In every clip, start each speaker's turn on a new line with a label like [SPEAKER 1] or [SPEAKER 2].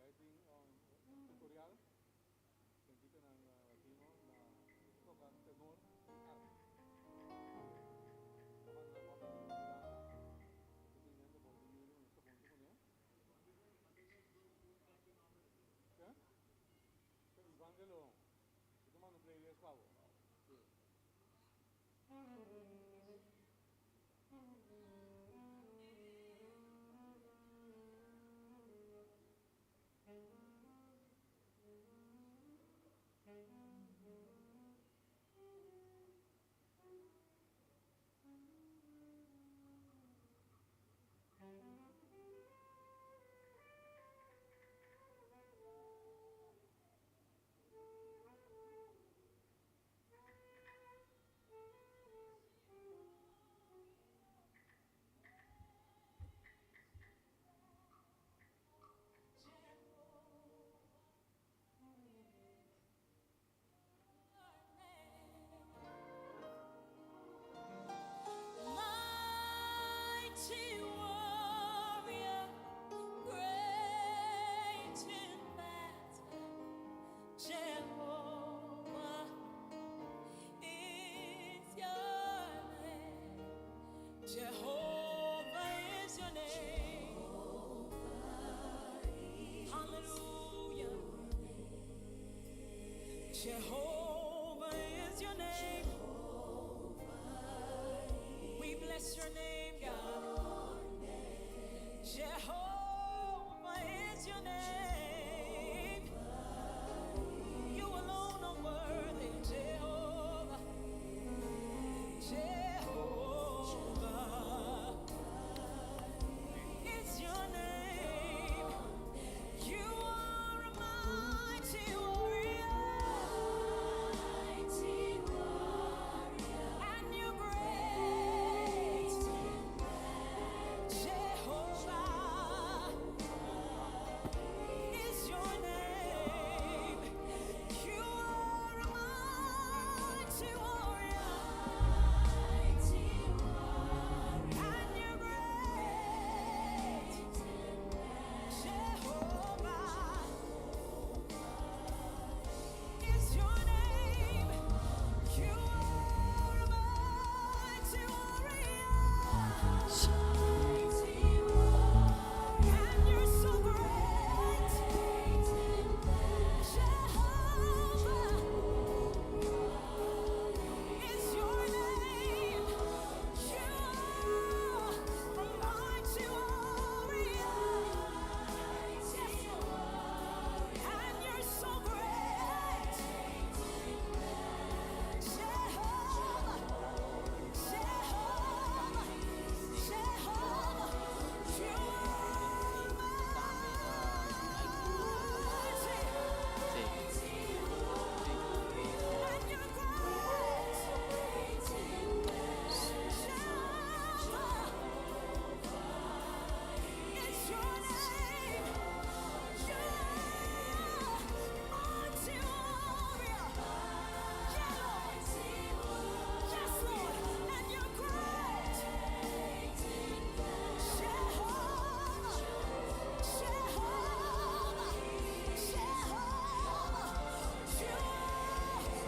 [SPEAKER 1] Guiding un tutorial Kentitanan latino na toka tenor i arpa. Ta manda nan hopi di Hulanda. E tin hende bou di yüli nos ta huntu kuné. Ke? Ke Ivan de Leon. E ta manda un playlist pa bo. Sí.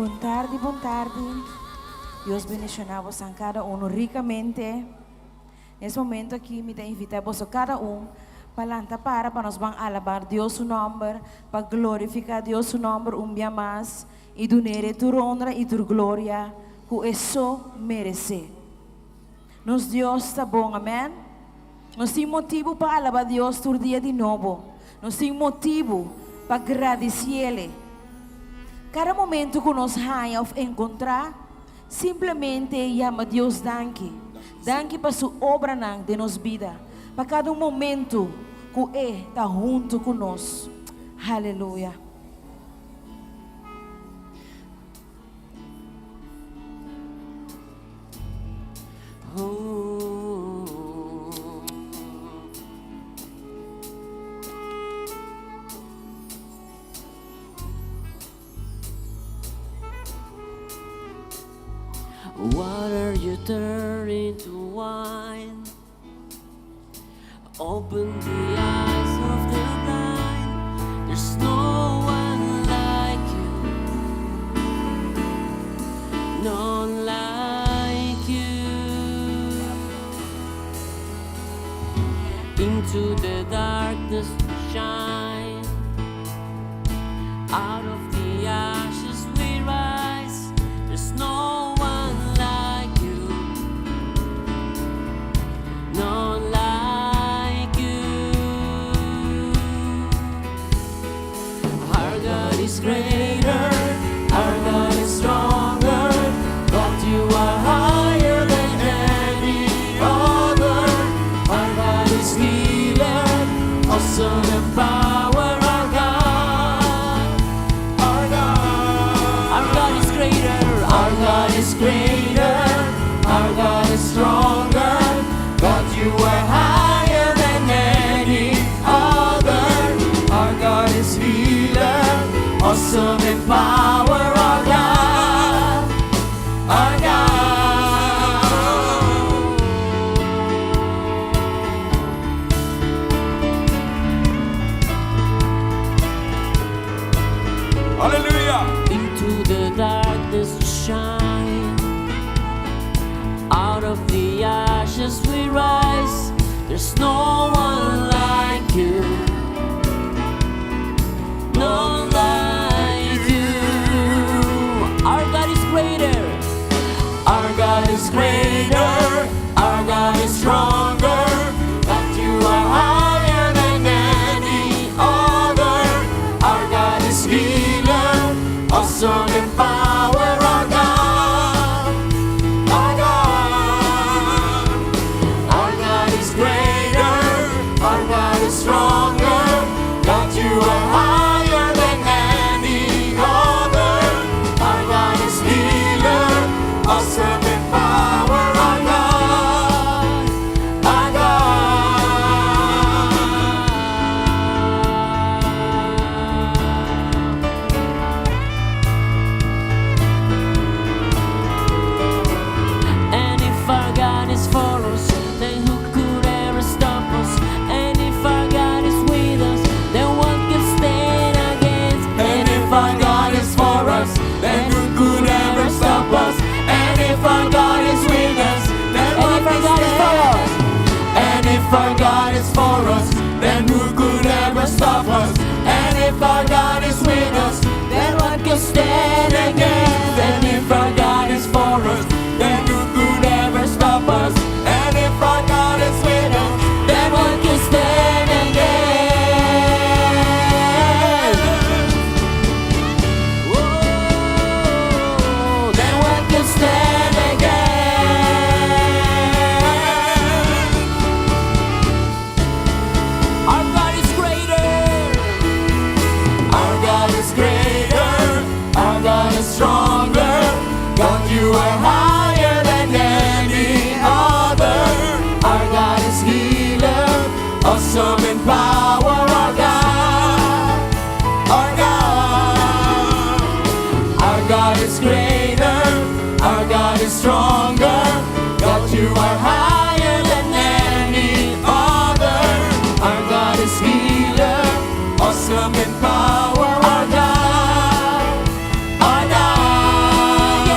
[SPEAKER 2] Bon tardi, bon tardi. Dios bendiciona bosan cada uno ricamente. Nes momento aki mi ta invita boso cada un pa lanta para pa nos ban alabar Dios su nomber, pa glorifica Dios su nomber un bia mas y dunere tur honra y tur gloria cu e so merece. Nos Dios ta bon, amen. Nos tin motibu pa alaba Dios tur dia di nobo. Nos tin motibu pa gradisiele. Kada momentu ku nos haña òf enkontrá, simplemente yama Dios danki. Danki pa su obranan den nos bida, pa kada un momentu ku e ta huntu ku nos. Haleluya.
[SPEAKER 3] Water you turn into wine. Open the eyes of the blind. There's no one like you. None like you. Into the darkness you shine. Out of the ashes we rise. There's no one like you. None like you. Our God is greater. Our God is stronger. God, you are higher than any other. Our God is healer. Awesome in power. Our God.
[SPEAKER 4] Our God.
[SPEAKER 3] Our God is greater.
[SPEAKER 4] Our God is greater. Our God is stronger. God, you are higher than any other. Our God is healer, awesome in power. Our God, our God.
[SPEAKER 5] Aleluya.
[SPEAKER 3] Into the darkness you shine. Out of the ashes we rise. There's no one like you. None like you. Our God is greater.
[SPEAKER 4] Our God is greater. Our God is stronger. But you are higher than any other. Our God is healer, awesome in power. Our God, our God. Our God is greater. Our God is stronger. God, you are higher than any other. Our God is healer, awesome in power. Our God, our God.
[SPEAKER 3] And if our God is for us, then who could ever stop us? And if our God is with us, then what can stand against?
[SPEAKER 4] And if our God is for us, then who could ever stop us? And if our God is with us, then
[SPEAKER 3] And
[SPEAKER 4] what
[SPEAKER 3] if our
[SPEAKER 4] can
[SPEAKER 3] God is for
[SPEAKER 4] stand?
[SPEAKER 3] us,
[SPEAKER 4] And if our God is for us, then who could ever stop us? And if our God is with us, then what can stand against? And if our God is for us, then who could ever stop us? And if our God is with us, then what can stand against?
[SPEAKER 3] oh,
[SPEAKER 4] Then what can stand against?
[SPEAKER 3] Our God is greater.
[SPEAKER 4] Our God is greater, our God is stronger. God, you are higher than any other. Our God is healer, awesome in power. Our God, our God. Our God is greater, our God is stronger. God, you are higher than any other. Our God is healer, awesome in power. Our God, our God.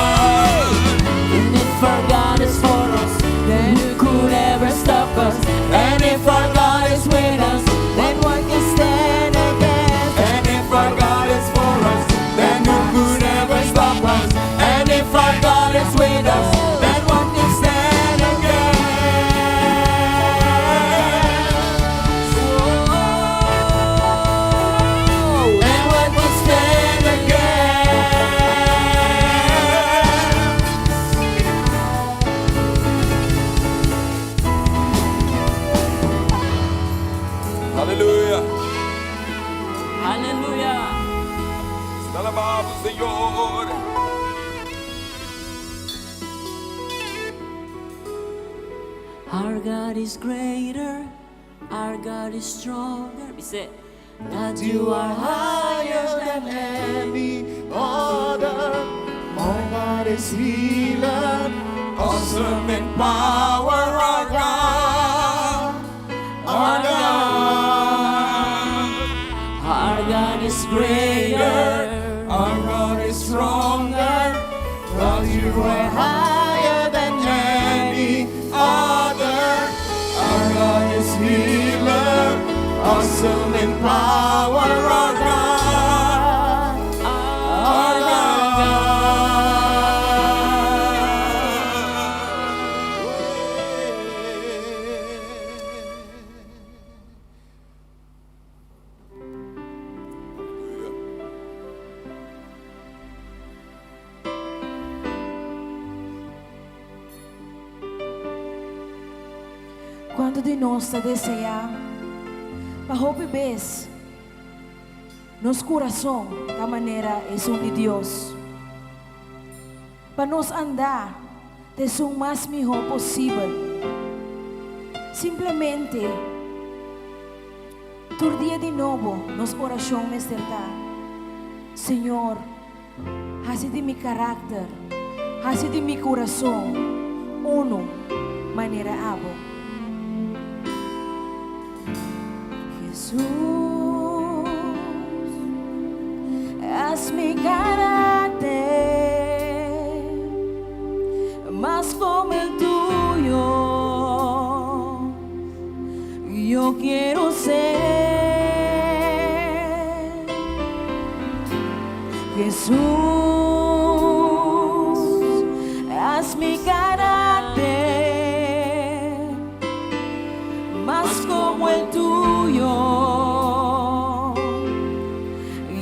[SPEAKER 3] And if our God is for us, then who could ever stop us?
[SPEAKER 4] And if our God is with us,
[SPEAKER 3] Then what can stand against?
[SPEAKER 4] And if our God is for us, then who could ever stop us? And if our God is with us, then what can stand against?
[SPEAKER 3] Oh,
[SPEAKER 4] Then what can stand against?
[SPEAKER 5] Aleluya.
[SPEAKER 3] Aleluya.
[SPEAKER 5] Te alabamos, Señor.
[SPEAKER 3] Our God is greater, our God is stronger. We say that you are
[SPEAKER 4] higher than any other. My God is healer, Awesome in power, our God, our God.
[SPEAKER 3] Our God is greater.
[SPEAKER 4] Our God is stronger. God, you are higher than any other. Our God is healer, awesome in power. Our God, our God.
[SPEAKER 5] Aleluya.
[SPEAKER 2] Kuantu di nos ta deseá pa hopi bes nos kurason ta manera esun di Dios, pa nos andá ta esun mas mihó posibel? Simplemente tur dia di nobo nos orashon mester ta, Señor, hasi di mi karakter, hasi di mi kurason unu manera abo. Hesus, haz mi karakter mas como el tuyo. Yo quiero ser Jesús, haz mi carácter más como el tuyo.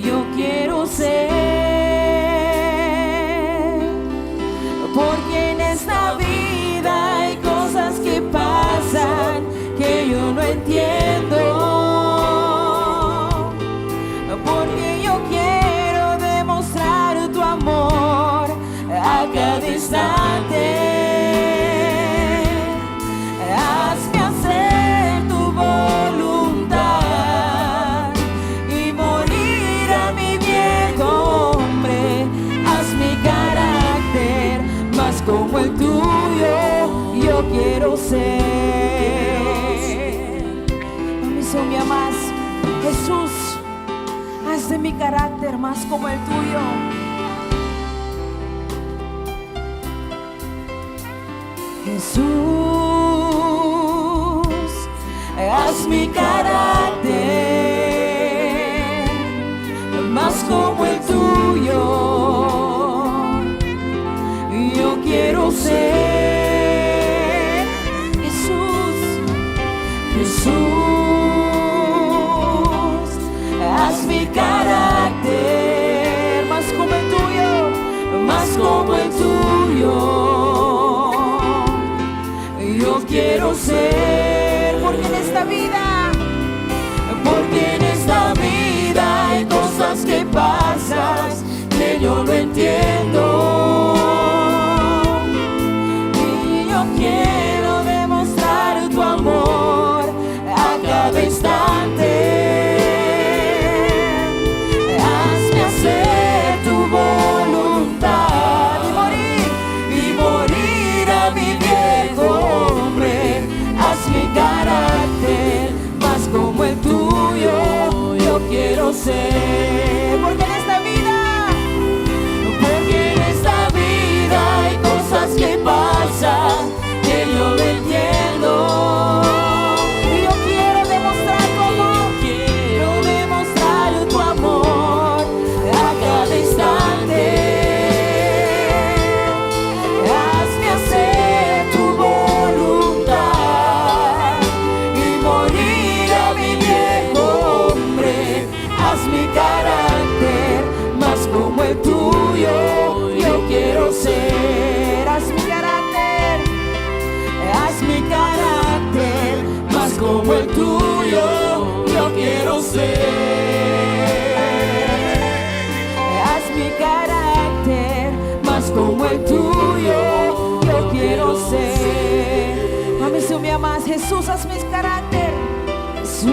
[SPEAKER 2] Yo quiero ser, porque en esta vida hay cosas que pasan que yo no entiendo. Porque yo quiero demostrar tu amor a cada instante. Hazme hacer tu voluntad y morir a mi viejo hombre. Haz mi carácter más como el tuyo. Yo quiero ser. Mi sombra más, Jesús, haz de mi carácter más como el tuyo. Jesús, haz mi carácter más como el tuyo. Yo quiero ser Jesús, Jesús, haz mi carácter más como el tuyo, más como el tuyo. Yo quiero ser, porque en esta vida, porque en esta vida hay cosas que pasan que yo no entiendo. Y yo quiero demostrar tu amor a cada instante. Hazme hacer tu voluntad y morir, y morir a mi viejo hombre. Haz mi carácter más como el tuyo. Yo quiero ser, porque en esta vida, porque en esta vida hay cosas que pasan que yo no entiendo. Y yo quiero demostrar tu amor, quiero demostrar tu amor a cada instante. Hazme hacer tu voluntad y morir a mi viejo hombre. Haz mi carácter más como el tuyo. Yo quiero ser. Haz mi carácter, haz mi carácter más como el tuyo. Yo quiero ser. Haz mi carácter más como el tuyo. Yo quiero ser. Mami, si me amas, Jesús, haz mi carácter. Jesús,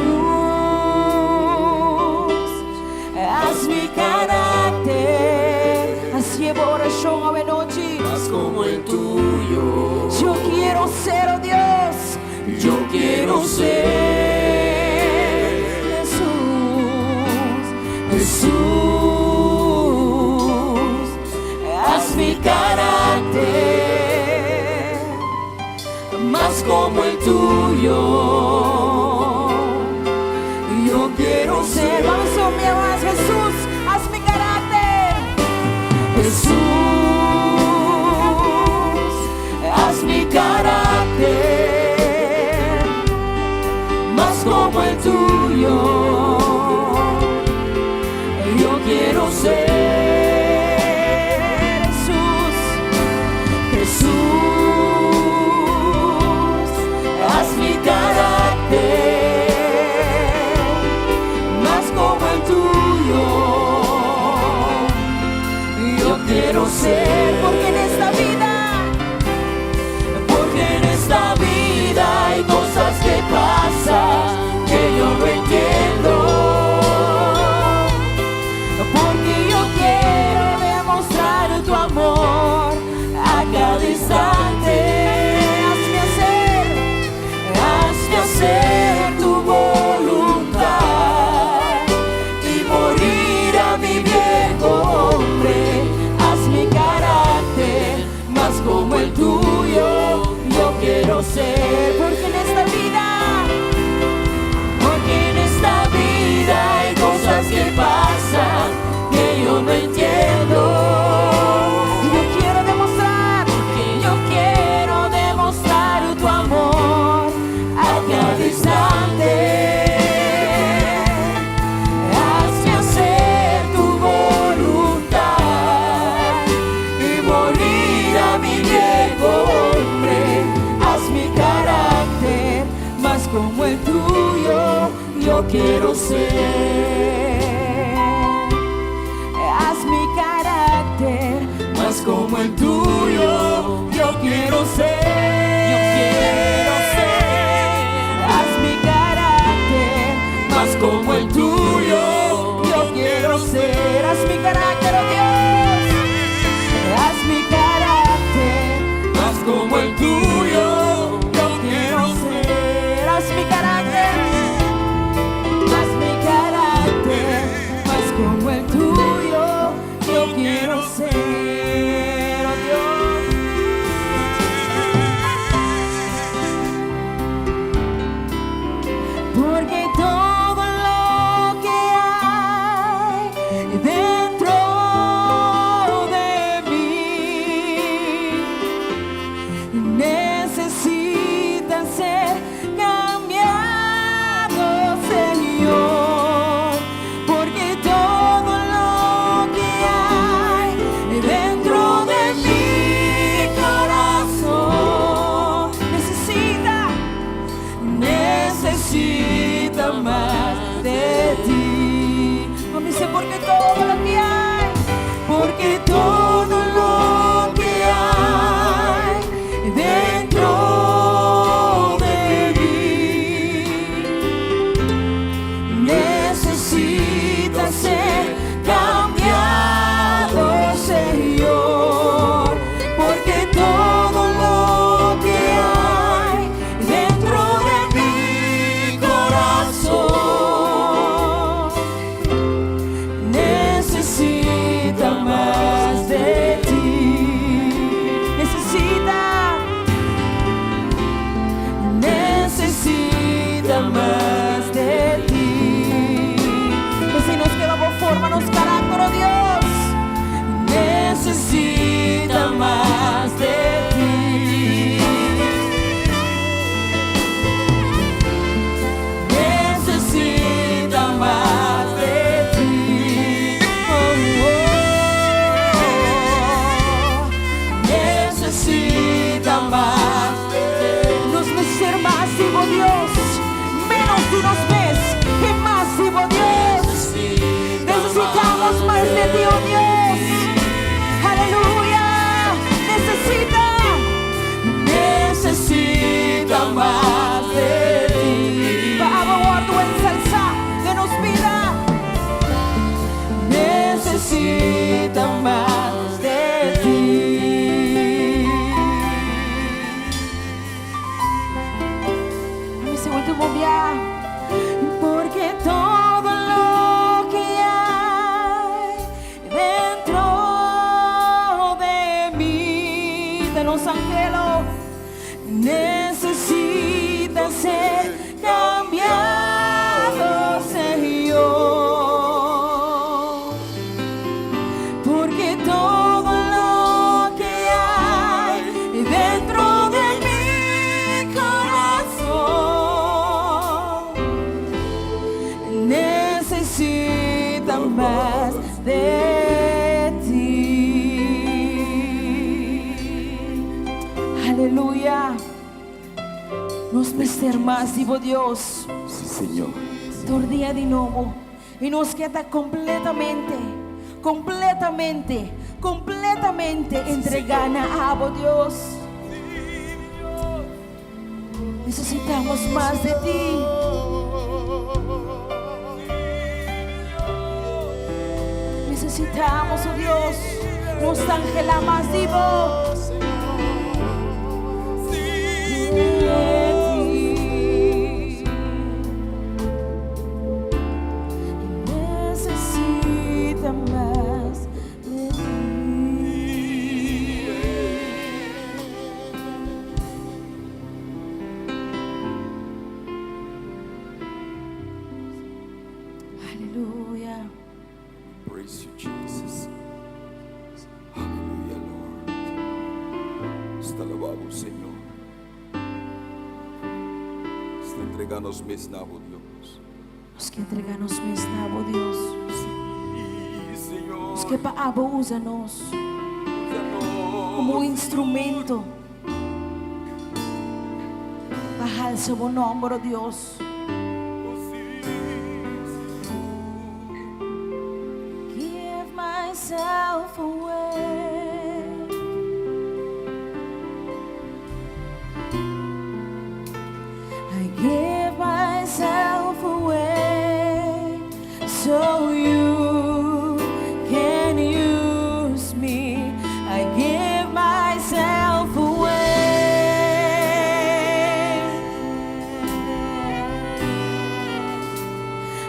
[SPEAKER 2] haz mi carácter. Así oración a noche.
[SPEAKER 3] como el tuyo.
[SPEAKER 2] Yo quiero ser, oh Dios.
[SPEAKER 3] Yo quiero ser
[SPEAKER 2] Jesús,
[SPEAKER 3] Jesús, haz mi carácter más como el tuyo. Yo quiero ser.
[SPEAKER 2] Vamos un más, Jesús, haz mi carácter.
[SPEAKER 3] Jesús, haz mi carácter más como el tuyo. Yo quiero ser
[SPEAKER 2] Jesús,
[SPEAKER 3] Jesús, haz mi carácter más como el tuyo. Yo quiero ser,
[SPEAKER 2] porque en esta vida,
[SPEAKER 3] porque en esta vida hay cosas que pasan que yo no entiendo. Porque yo quiero demostrar tu amor a cada instante. Hazme hacer tu voluntad y morir a mi viejo hombre. Haz mi carácter más como el tuyo. Yo quiero ser,
[SPEAKER 2] porque en esta vida,
[SPEAKER 3] porque en esta vida hay cosas que pasan que yo no entiendo.
[SPEAKER 2] Yo quiero demostrar,
[SPEAKER 3] Porque yo quiero demostrar tu amor a cada instante. Hazme hacer tu voluntad y morir a mi viejo hombre. Haz mi carácter más como el tuyo. Yo quiero ser
[SPEAKER 2] Haz mi carácter
[SPEAKER 3] más como el tuyo. Yo quiero ser. Yo quiero ser
[SPEAKER 2] Haz mi carácter
[SPEAKER 3] más como el tuyo.
[SPEAKER 2] Yo quiero ser, haz mi carácter, oh Dios. Haz mi carácter
[SPEAKER 3] más como el tuyo. Yo quiero
[SPEAKER 2] ser, haz mi carácter, haz mi carácter, más como el tuyo. Yo quiero ser, oh Dios. Porque todo lo que hay dentro de mí necesita ser cambiado, Señor. Porque todo lo que hay dentro de mi corazón necesita, necesita más de ti. Mami dice, porque todo lo que hay, porque todo lo que hay dentro de mí necesita ser cambiado, Señor, porque todo lo que hay dentro de mi corazón necesita más de ti. Necesita, necesita más de ti. Pues si nos quedamos forma, nos carácter, oh Dios.
[SPEAKER 3] Necesita más de ti. Necesita más de ti. Oh. Necesita más de
[SPEAKER 2] Nos mester mas di bo, Dios, menos di nos mes i mas di bo, Dios. Necesitamos mas di ti, oh Dios. Aleluya. Necesita,
[SPEAKER 3] Necesita más de ti.
[SPEAKER 2] Pa Bo wòrdu ensalsá den nos bida.
[SPEAKER 3] Necesita más de ti.
[SPEAKER 2] Aleluya. Porque todo lo que hay dentro de mi, de los ángeles, necesita ser cambiado, Señor. Porque todo lo que hay dentro de mi corazón necesita mas de ti. Aleluya. Nos mester mas di bo, Dios.
[SPEAKER 5] Si, Señor.
[SPEAKER 2] Tur dia di nobo. I nos ke ta kompletamente, kompletamente, kompletamente entregá na abo, Dios. Nesesitamos mas di ti. Nesesitamos, oh Dios, nos ta anhelá mas di bo. De ti. Necesita mas di ti. Aleluya.
[SPEAKER 5] Praise you, Jesus. Hallelujah, Lord. Nos ta alabá bo, Señor. Nos ta entregá nos mes na bo, Dios.
[SPEAKER 2] Nos ke entregá nos mes na bo, Dios.
[SPEAKER 5] Si, Señor.
[SPEAKER 2] Nos ke pa abo usa nos komo un instrumento pa halsa bo nòmber, oh Dios.
[SPEAKER 5] Si, Señor.
[SPEAKER 2] Give myself away. I give myself away so you can use me. I give myself away.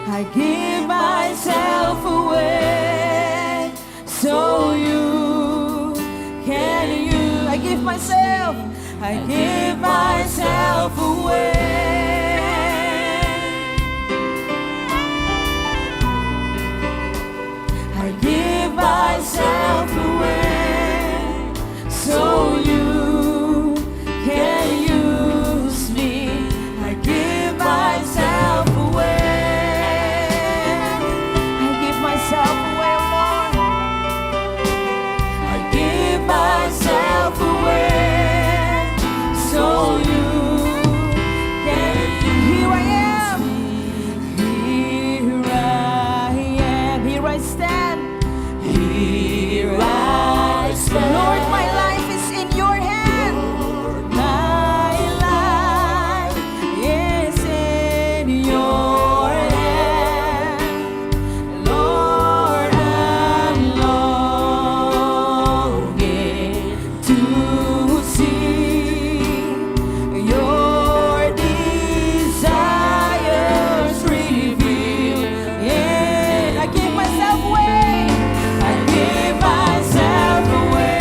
[SPEAKER 2] I give myself away so you can use. I give myself, I give myself away. I give myself away so you can use me. I give myself away. I give myself away, Lord. I give myself away so you can. Here I am. Here I am. Here I stand. Here I stand. Lord, my life is in your hand. My life is in your hand. Lord, I'm longing to see your desires revealed. Yeah, I give myself away. I give myself away.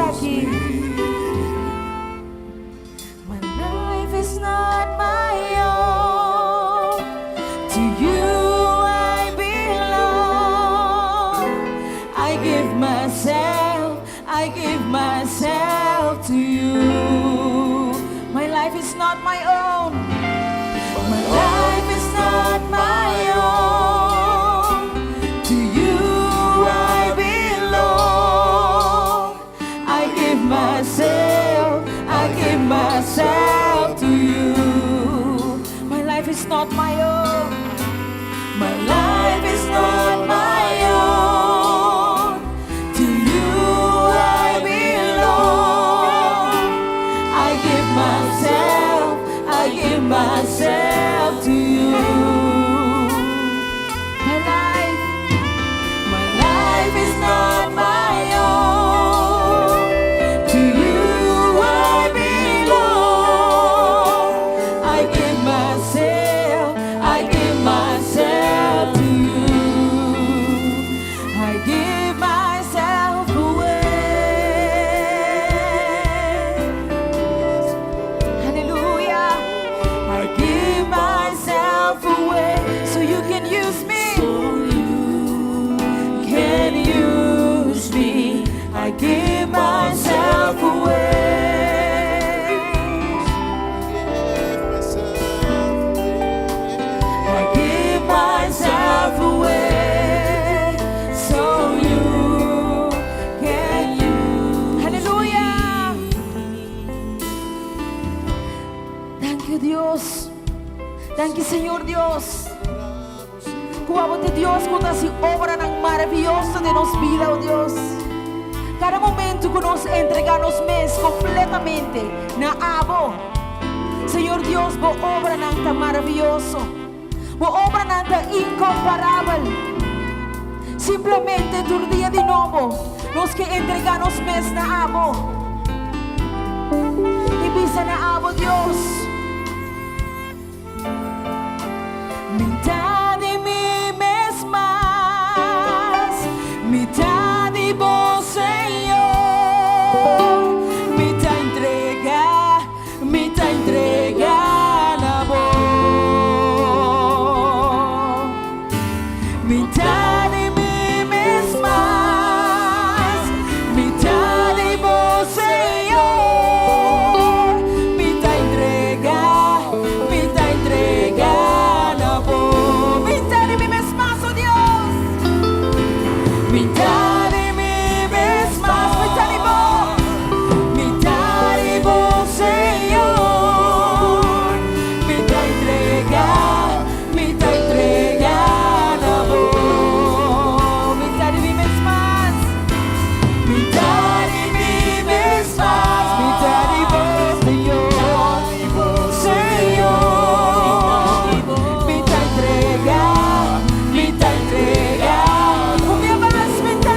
[SPEAKER 2] esaki. My life is not my own. To you I belong. I give myself, I give myself to you. My life is not my own. My life is not my own. To you I belong. I give myself, I give myself to you. My life is not my own. My life is not my own. To you I belong. I give myself, I give myself to you. My life is not my own. To you I belong. I give myself, I give myself to you. I give myself away. Hallelujah. I give myself away so you can use me. Can use me. I give myself away. I give myself away so you can use. Hallelujah. Thank you, Dios. Thank you, Señor Dios. Ku abo ta Dios, ku ta hasi obranan maravioso den nos bida, oh Dios. Kada momento ku nos entregá nos mes kompletamente na abo. Señor Dios, bo obranan ta maravioso. Bo obranan ta inkomparabel. Simplemente tur dia di nobo, nos ke entregá nos mes na abo. I bisa na abo, Dios. Mi'n ta di mi mes mas, mi ta di bo, Señor. Mi ta entregá, mi ta entregá na bo. Mi'n ta di mi mes mas, mi ta di bo, Señor. Mi ta entregá, mi ta entregá na bo. Mi'n ta di mi mes mas, oh Dios. Mi ta di mi mes mas, mi ta di bo. Mi ta di bo, Señor. Mi ta entregá, mi ta entregá na bo. Mi ta di mi mes mas. Mi ta di mi mes mas, mi ta di bo, Señor. Señor, mi ta entregá, mi ta entregá. Mi mas, mi ta.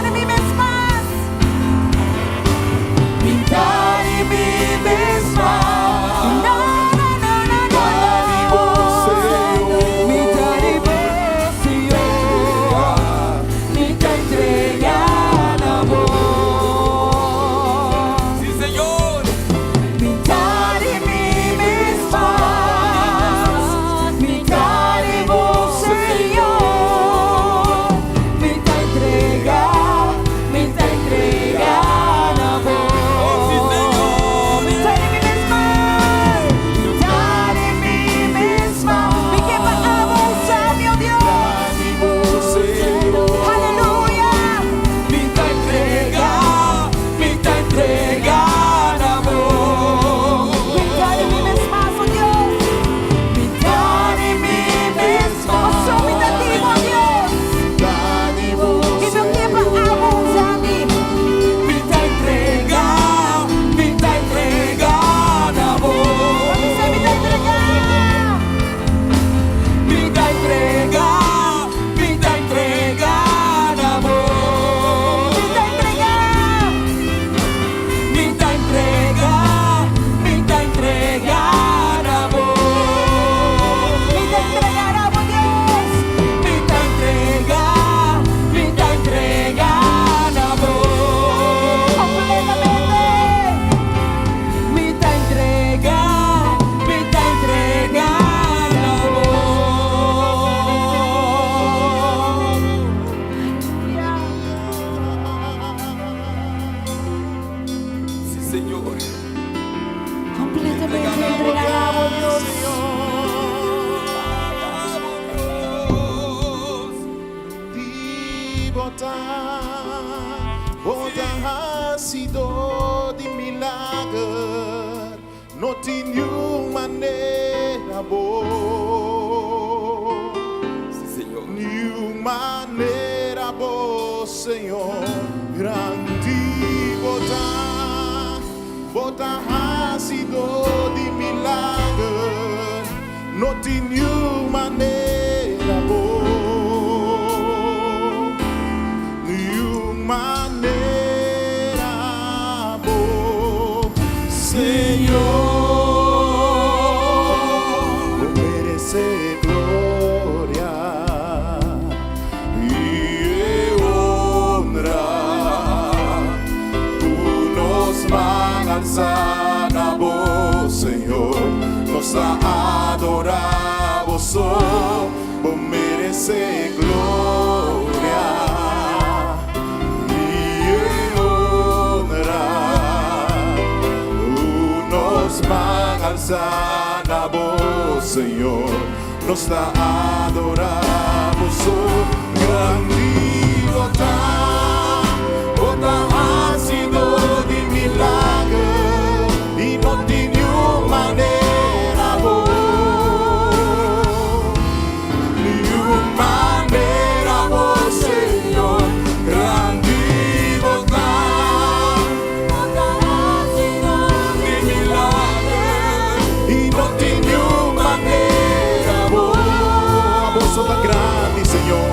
[SPEAKER 5] Señor.
[SPEAKER 2] Kompletamente entregá na bo, Dios.
[SPEAKER 4] Di bo ta, bo ta hasidó di milager, no tin niun manera bo.
[SPEAKER 5] Sí, Señor.
[SPEAKER 4] Niun manera bo, Señor. Grandi bo ta, bo ta hasidó di milager, no tin niun manera bo. Niun manera bo, Señor. Bo meresé gloria i honra. Ku nos man alsá na bo, Señor, nos ta adorá bo so. Bo meresé gloria i honra. Ku nos man alsá na bo, Señor, nos ta adorá bo so. Grandi bo ta, bo ta hasidó di milager i no tin niun manera bo. Niun manera bo, Señor. Grandi bo ta, di milager i no tin niun manera bo. Abo so ta grandi, Señor.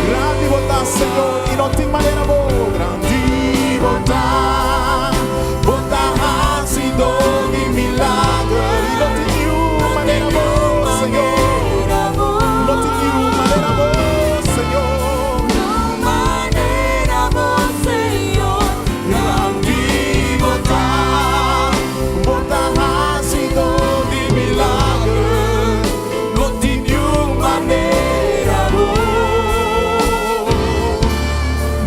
[SPEAKER 4] Grandi bo ta, Señor, i no tin manera bo. Grandi bo ta, bo ta hasidó di milager i no tin niun manera bo, Señor. No tin niun manera bo, Señor.
[SPEAKER 3] Manera bo, Señor.
[SPEAKER 4] Grandi bo ta, bo ta hasidó di milager, no tin niun manera bo.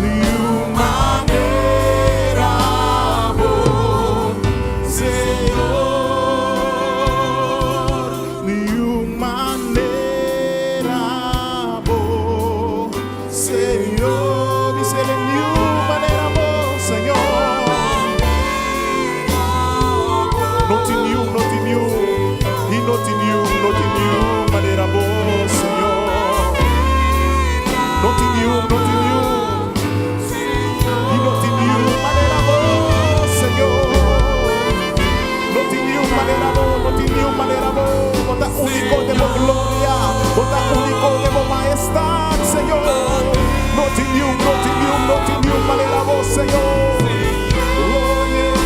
[SPEAKER 4] Niun manera bo, Señor. Niun manera bo, Señor. Bis'é niun manera bo, Señor. No tin niun, no tin niun, i no tin niun, no tin niun manera bo, Señor. No tin niun, no tin niun, i no tin niun manera bo, Señor. No tin niun manera bo, no tin niun manera bo. Bo ta úniko den bo gloria, bo ta úniko den bo mahestat, Señor. No tin niun, no tin niun, no tin niun manera bo, Señor. Oh, yeah.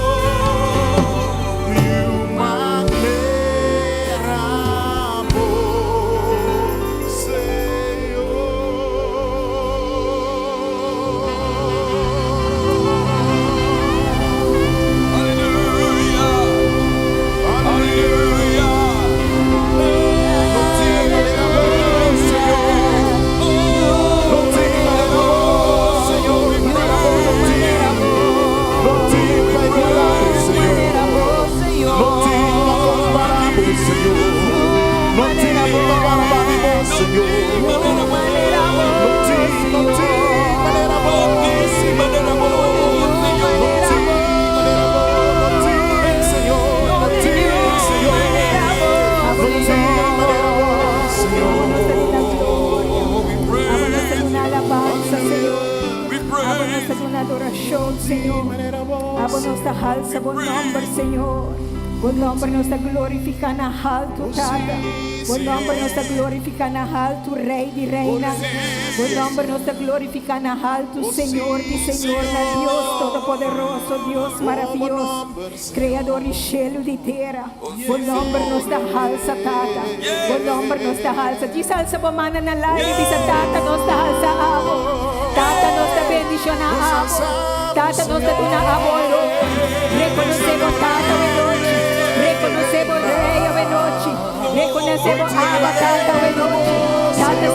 [SPEAKER 4] Señor, niun manera bo, Señor.
[SPEAKER 5] Aleluya. Aleluya.
[SPEAKER 4] No tin manera bo, Señor. No tin manera bo, Señor. Manera bo, no tin. No tin pa igualá, Señor. No tin pa kompará, Señor. No tin pa kompará, Señor. No tin, no tin manera bo, Señor. No tin manera bo, no tin, Señor. No tin, Señor. No tin manera bo, Señor.
[SPEAKER 6] Abo nos ta duna alabansa, Señor.
[SPEAKER 5] We
[SPEAKER 6] Abo nos
[SPEAKER 5] praise.
[SPEAKER 6] ta duna adorashon, Señor.
[SPEAKER 4] Manera bo,
[SPEAKER 6] Abo nos ta halsa bo nòmber, Señor. Bo nòmber nos ta glorifiká na haltu, Tata. Bo nòmber nos ta glorifiká na haltu, Rei di Reinan. Bo nòmber nos ta glorifiká na haltu, Señor di Señor, na Dios Todopoderoso, Dios maravioso, Kreador di shelu di tera. Bo nòmber nos ta halsa, Tata. Bo nòmber nos ta halsa. Djis halsa bo man na laria, bisa Tata nos ta halsa abo. Tata nos ta bendishoná abo. Tata nos ta duna abo honor. Rekonosé bo Tata awe nochi. Rekonosé bo Rei awe nochi. Rekonosé bo Abba Tata.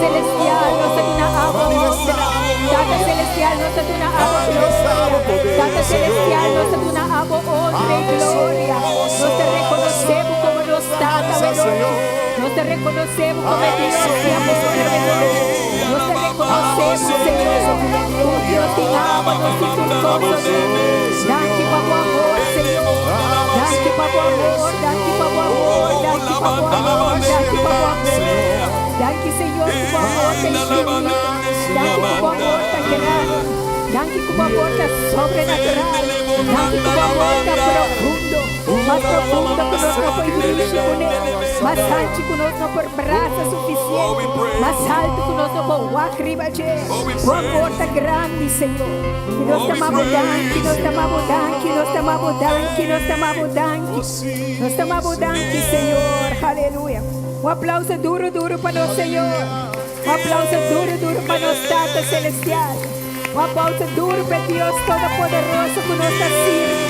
[SPEAKER 6] Celestial, nos ta duna Abo honra. Tata Celestial, nos ta duna Abo gloria. Tata Celestial, nos ta duna Abo honra i gloria. Nos ta rekonosé Bo komo nos Tata awe nochi. Nos ta rekonosé Bo komo e Dios di amor awe nochi. Nos ta rekonosé Bo, Señor, ku un Dios di abo nos tin tur kos, o Dios. Danki pa Bo amor, Señor. Danki pa Bo amor, danki pa Bo amor, danki pa Bo amor, danki pa Bo amor. Danki, Señor, ku Bo amor ta infinito. Danki ku Bo amor ta grandi. Danki ku Bo amor ta sobrenatural. Danki ku Bo amor ta profundo, mas profundo ku nos no por mishi kuné, mas hanchi ku nos no por brasa sufisiente, mas haltu ku nos no por wak riba dje. Bo amor ta grandi, Señor. I nos ta mabo danki, nos ta mabo danki, nos ta mabo danki, nos ta mabo danki. Nos ta mabo danki, Señor. Aleluya. Un aplauso duro, duro pa nos Señor. Un aplauso duro, duro pa nos Tata Celestial. Un aplauso duro pa e Dios Todopoderoso ku nos ta sirbi,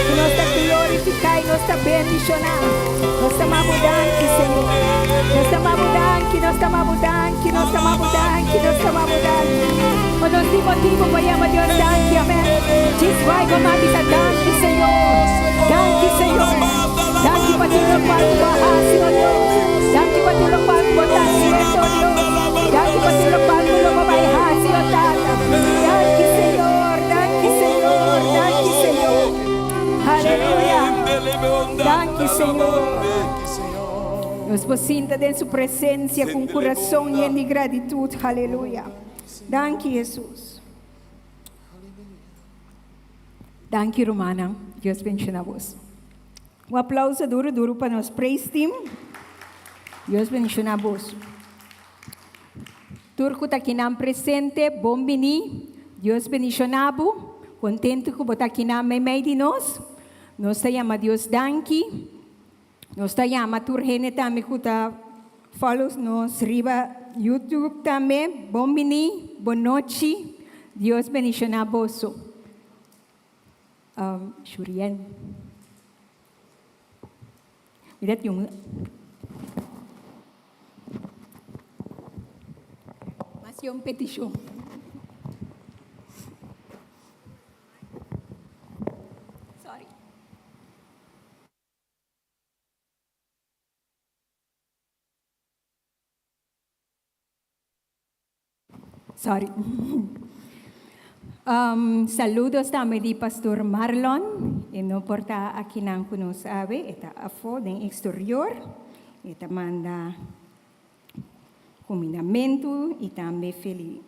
[SPEAKER 6] ku nos ta glorifiká i nos ta bendishoná. Nos ta mabo danki, Señor. Nos ta mabo danki, nos ta mabo danki, nos ta mabo danki, nos ta mabo danki. O nos tin motibu pa yama Dios danki, amèn. Djis bai bo man bisa danki, Señor. Danki, Señor. Danki pa tur lokual ku bo a hasi, o Dios. Danki pa tur lokual ku bo ta hasiendo, o Dios. Danki pa tur lokual ku lo bo bai hasi, o Tata. Danki, Señor. Danki, Señor. Danki, Señor. Aleluya. Danki, Señor. Nos por sinta den su presencia cu un curason yen di gratitud. Aleluya. Danki, Hesus. Danki, rumannan. Dios bendiciona bos. Un aplauso duro duro pa nos praise team. Dios bendiciona bos. Tur cu ta kinan presente, bon bini. Dios bendiciona bo. Contento cu bo ta kinan meimei di nos. Nos ta yama Dios danki. Nos ta yama tur hende tambe cu ta follow nos riba YouTube tambe. Bon bini, bon nochi. Dios bendiciona boso. Um, Shurien. Mira tin un Mas un peticion. Sorry. Sorry. Um, saludos tambe di Pastor Marlon. E no por ta akinan ku nos awe, e ta afó den exterior. E ta manda kumindamentu i tambe feli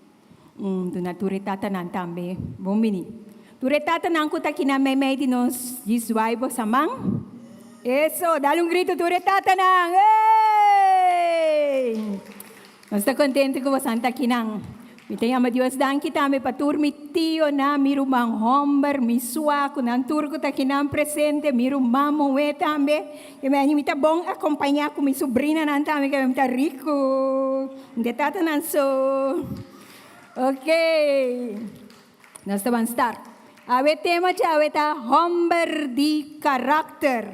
[SPEAKER 6] un duna tur e tatanan tambe bon bini. Tur e tatanan ku ta akinan meimei di nos djis zwai bo sa man. Eso, dal un grito tur e tatanan. Ey! Nos ta contento cu bosan ta akinan. Mi ta yama Dios danki tambe pa tur mi tionan, mi ruman homber, mi sua cu nan tur cu ta akinan presente, mi ruman muhe tambe. Ke mi mi ta bon acompaña cu mi sobrinanan tambe ke mi ta rico. Mi ta tatanan so. Ok. Nos ta ban start. Awe tema djawe ta homber di karakter.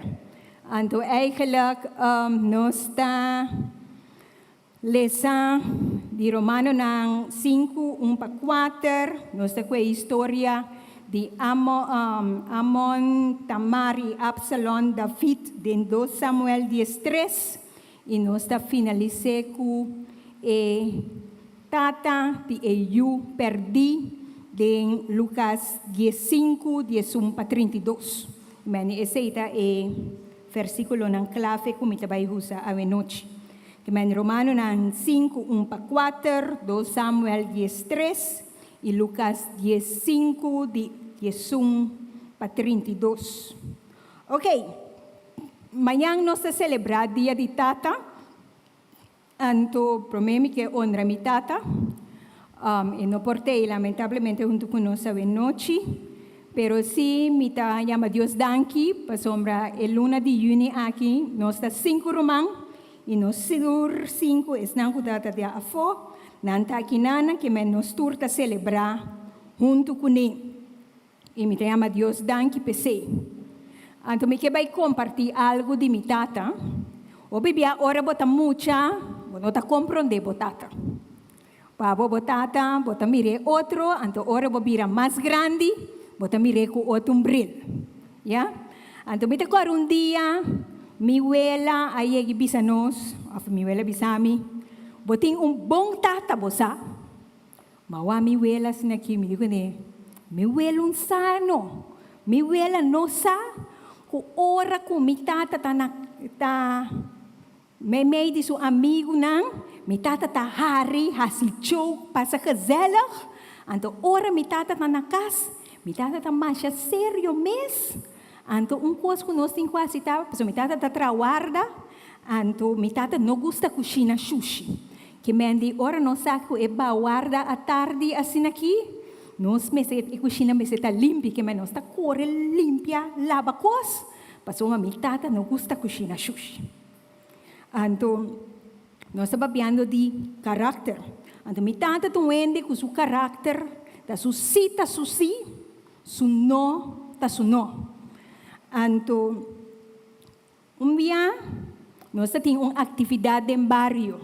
[SPEAKER 6] Anto eigenlijk nos ta Lesa di Romanonan sinku, un pa kuater, nos ta ku e historia di Amon, Tamar i Absalon, David den dos Samuel diestres, i nos ta finalis'é ku e tata di e yu pèrdí den Lukas diesinku, diesun pa 32. Meni esei ta e versíkulonan klave ku mi ta bai usa awenochi. Kimen Romanonan sinku, un pa kuater, dos Samuel 13 i Lukas 15 di 11 pa 32. Ok, mañan nos ta selebrá Dia di Tata, anto promé mi ke honra mi tata. E no por t'ei lamentablemente huntu ku nos awenochi, pero sí mi ta yama Dios danki pasobra e luna di yüni aki nos ta sinku ruman i nos tur sinku esnan ku tabata di afó nan ta aki nana ke men nos tur ta selebrá huntu kuné. I mi ta yama Dios danki p'esei. Anto mi ke bai kompartí algu di mi tata. Hopi bia ora bo ta mucha bo no ta komprondé bo tata. Pa bo bo tata, bo ta mir'é otro, anto ora bo bira mas grandi, bo ta mir'é ku otro un bril. Ya? Anto mi ta kòrda un dia, mi wela a yega i bisa nos, òf mi wela a bisa mi, Bo tin un bon tata, bo sa? Ma wak mi wela asina aki, mi di kuné, Mi wela un sa no. Mi wela no sa ku ora ku mi tata ta na ta Meimei di su amigunan, mi tata ta hari, hasi joke, pasa gezellig. Anto ora mi tata ta na kas, mi tata ta masha serio mes. Anto un kos ku nos tin ku hasi ta, pasobra mi tata ta traha warda, anto mi tata no gusta kushina shushi. Ke men di ora nos sa ku e ba warda atardi asin'aki, nos mester, e kushina mester ta limpi, ke men nos ta kore limpia, laba kos. Pasobra mi tata no gusta kushina shushi. Anto, nos ta papiando di karakter. Anto mi tata ta un hende ku su karakter ta su sí ta su sí, su no ta su no. Anto, un bia nos ta tin un aktividat den bario.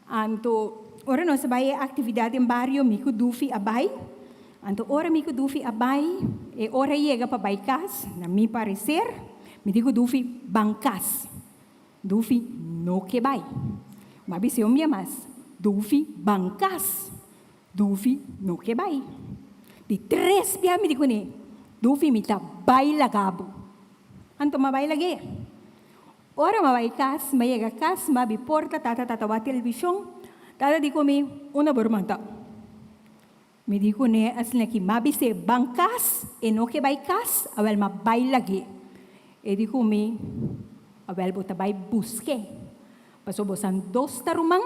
[SPEAKER 6] Anto, ora nos a bai e aktividat den bario, mi ku Dufi a bai. Anto ora mi ku Dufi a bai, e ora yega pa bai kas, na mi pareser, mi di ku Dufi, Ban kas. Dufi no ke bai. Mi a bis'é un bia mas, Dufi, ban kas. Dufi no ke bai. Di tres bia mi di kuné, Dufi, mi ta bai laga bo. Anto mi a bai lag'é. Ora m'a bai kas, m'a yega kas, m'a abi porta, tata ta wak televishon, tata di ku mi, Unda bo ruman ta? Mi di kuné asina ki m'a bis'é ban kas, e no ke bai kas, awèl m'a bai lag'é. E di ku mi, Awèl bo ta bai busk'é, pasobra bo san dos ta ruman,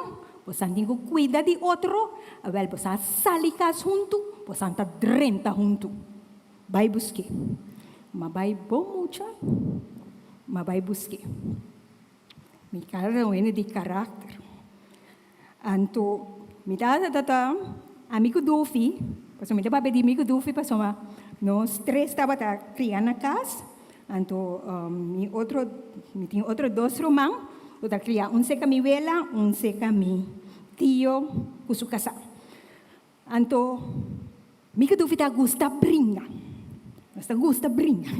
[SPEAKER 6] bo san tin ku kuida di otro, awèl bo sa sali kas huntu, bo san ta drenta huntu. Bai busk'é. M'a bai bon mucha, m'a bai busk'é. Mi kara ta un hende di karakter. Anto mi tata ta ta ami ku Dufi, pasobra mi ta papia di mi ku Dufi pasobra nos tres tabata kria na kas. Anto mi otro, mi tin otro dos ruman ku ta kria, un seka mi wela, un seka mi tio ku su kasá. Anto mi ku Dufi ta gusta bringa. Nos ta gusta bringa.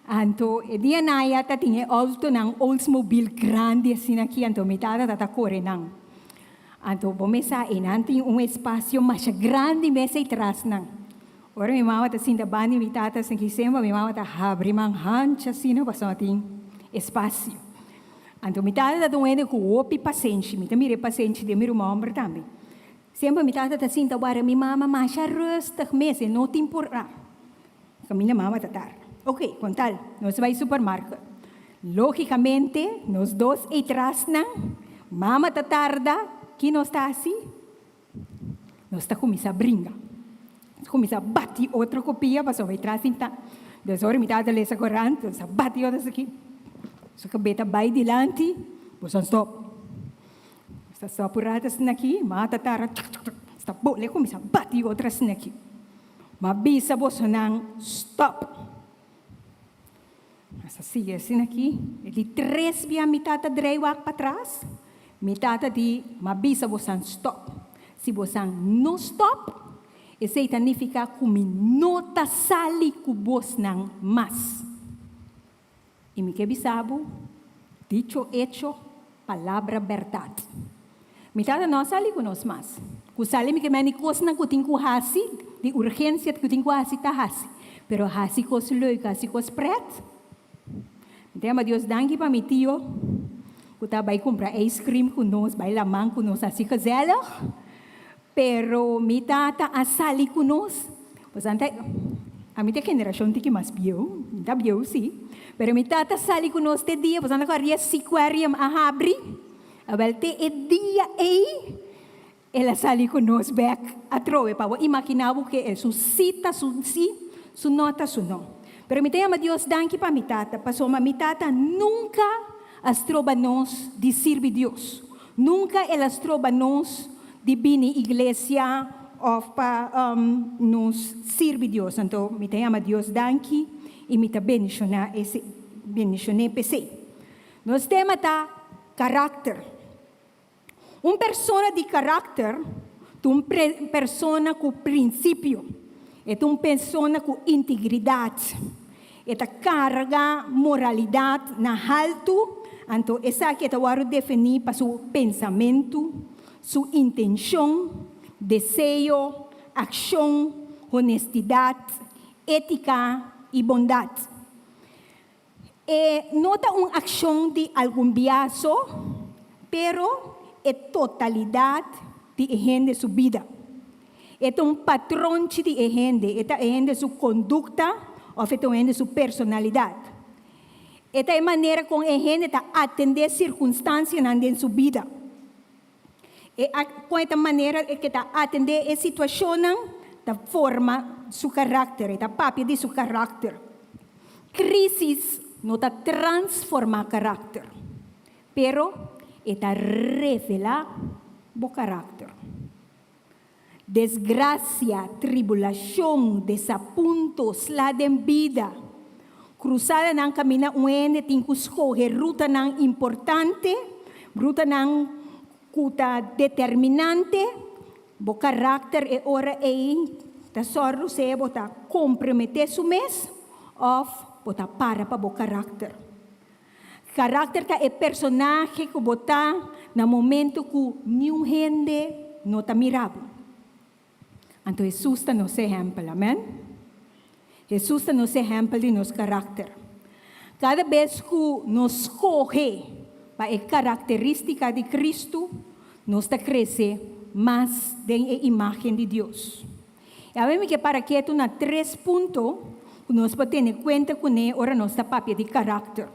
[SPEAKER 6] Anto e dia naya ta tin e autonan Oldsmobile grandi asina aki, anto mi tata ta ta kore nan. Anto bo mes sa einan tin un espasio masha grandi mes ei tras nan. Ora mi mama ta sinta banda di mi tata asina aki semper mi mama ta habri man hancha asina pasobra tin espasio. Anto mi tata ta ta un hende ku hopi pasenshi. Mi ta mira e pasenshi den mi ruman homber tambe. Semper mi tata ta sinta wara mi mama masha rustig mes, e no tin purá. Kaminda mama ta tarda. Ok, kon tal, nos bai supermarket. Logicamente, nos dos ei trasnan, mama ta tarda, ki nos ta hasi? Nos ta kuminsá bringa. Nos kuminsá bati otro ku pia pasobra e tras sinta. Des ora mi tata lesa korant, nos a bati otro esaki. Su kabes ta bai dilanti, boso a stop. Sta stop un rato asina aki, mata tara tuk tuk tuk, sta bole kuminsá bati otro asina aki. Ma bisa bosonan stop. Nos a sigui asina aki, e di tres bia mi tata drei wak patras, mi tata di, Ma bisa bosan stop. Si bosan no stop, esei ta nifiká ku mi no ta sali ku bosnan mas. I mi ke bisa bo, dicho hecho, palabra bèrdat. Mi tata no a sali ku nos mas. Ku sali mi ke meni kosnan ku tin ku hasi, di urgensia ku tin ku hasi ta hasi. Pero hasi kos leuk, hasi kos pret. Mi ta yama Dios danki pa mi tio ku ta bai kumpra ijskrim ku nos, bai laman ku nos hasi gezellig. Pero mi tata a sali ku nos. Pasobra ami ta e generashon tiki mas bieu, mi ta bieu si, pero mi tata a sali ku nos te dia, pasobra ku aria Seaquarium a habri, awel te e dia ei el a sali ku nos bek atrobe. Pa bo imaginá bo ke su si ta su si, su no ta su no. Pero mi ta yama Dios danki pa mi tata, pasobra mi tata nunka a stroba nos di sirbi Dios. Nunka el a stroba nos di bini iglesia òf pa nos sirbi Dios. Anto mi ta yama Dios danki i mi ta bendishoná ese bendishon'é p'esei. Nos tema ta karakter. Un persona di karakter ta un persona ku prinsipio. E ta un persona ku integridat. E ta karga moralidat na haltu, anto esaki e ta wòrdu definí pa su pensamentu, su intenshon, deseo, akshon, honestidat, étika i bondat. E no ta un akshon di algun bia so, pero e totalidat di e hende su bida. E ta un patronchi di e hende, e ta e hende su kondukta òf e ta un hende su personalidat. E ta e manera kon e hende ta atendé sirkunstansianan den su bida. E kon e ta manera e ke ta atendé e situashonnan ta forma su karakter, e ta papia di su karakter. Krísis no ta transformá karakter, pero e ta revelá bo karakter. Desgrasia, tribulashon, desapunto, sla den bida. Krusadanan kaminda un hende tin ku skohe rutanan importante, rutanan ku ta determinante. Bo karakter e ora ei ta sòru sea bo ta komprometé su mes òf bo ta para pa bo karakter. Karakter ta e personahe ku bo ta na momento ku niun hende no ta mira bo. Anto Hesus ta nos ehèmpel, amèn? Hesus ta nos ehèmpel di nos karakter. Kada bes ku nos skohe pa e karakterístika di Kristu, nos ta krese mas den e imágen di Dios. I awe mi ke para ketu na tres punto ku nos por tene kuenta kuné ora nos ta papia di karakter.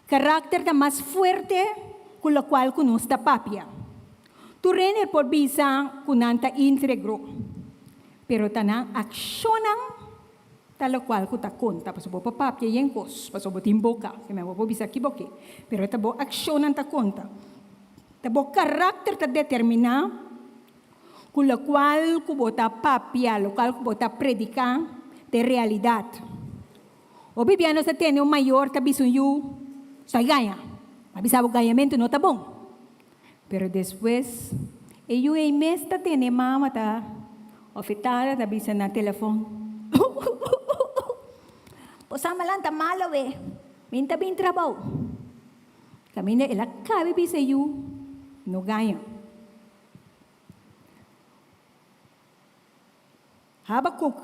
[SPEAKER 6] Karakter ta mas fuerte ku lokual ku nos ta papia. Tur hende por bisa ku nan ta íntegro, pero ta nan akshonnan ta lokual ku ta konta. Pasobra bo por papia yen kos, pasobra bo tin boka, bo por bisa ki bo ke, pero ta bo akshonnan ta konta. Ta bo karakter ta determiná Ku lokual ku bo ta papia, lokual ku bo ta prediká, ta e realidat. Hopi bia nos ta tende un mayor ta bisa un yu, Stoi gaña. A bisa bo gañamentu no ta bon. Pero despues e yu ei mes ta tende e mama ta òf e tata ta bisa na telefòn, Bo sa malan ta malo we, mi ta bin trabou. Kaminda el a kabe bisa e yu, No gaña. Habakuk,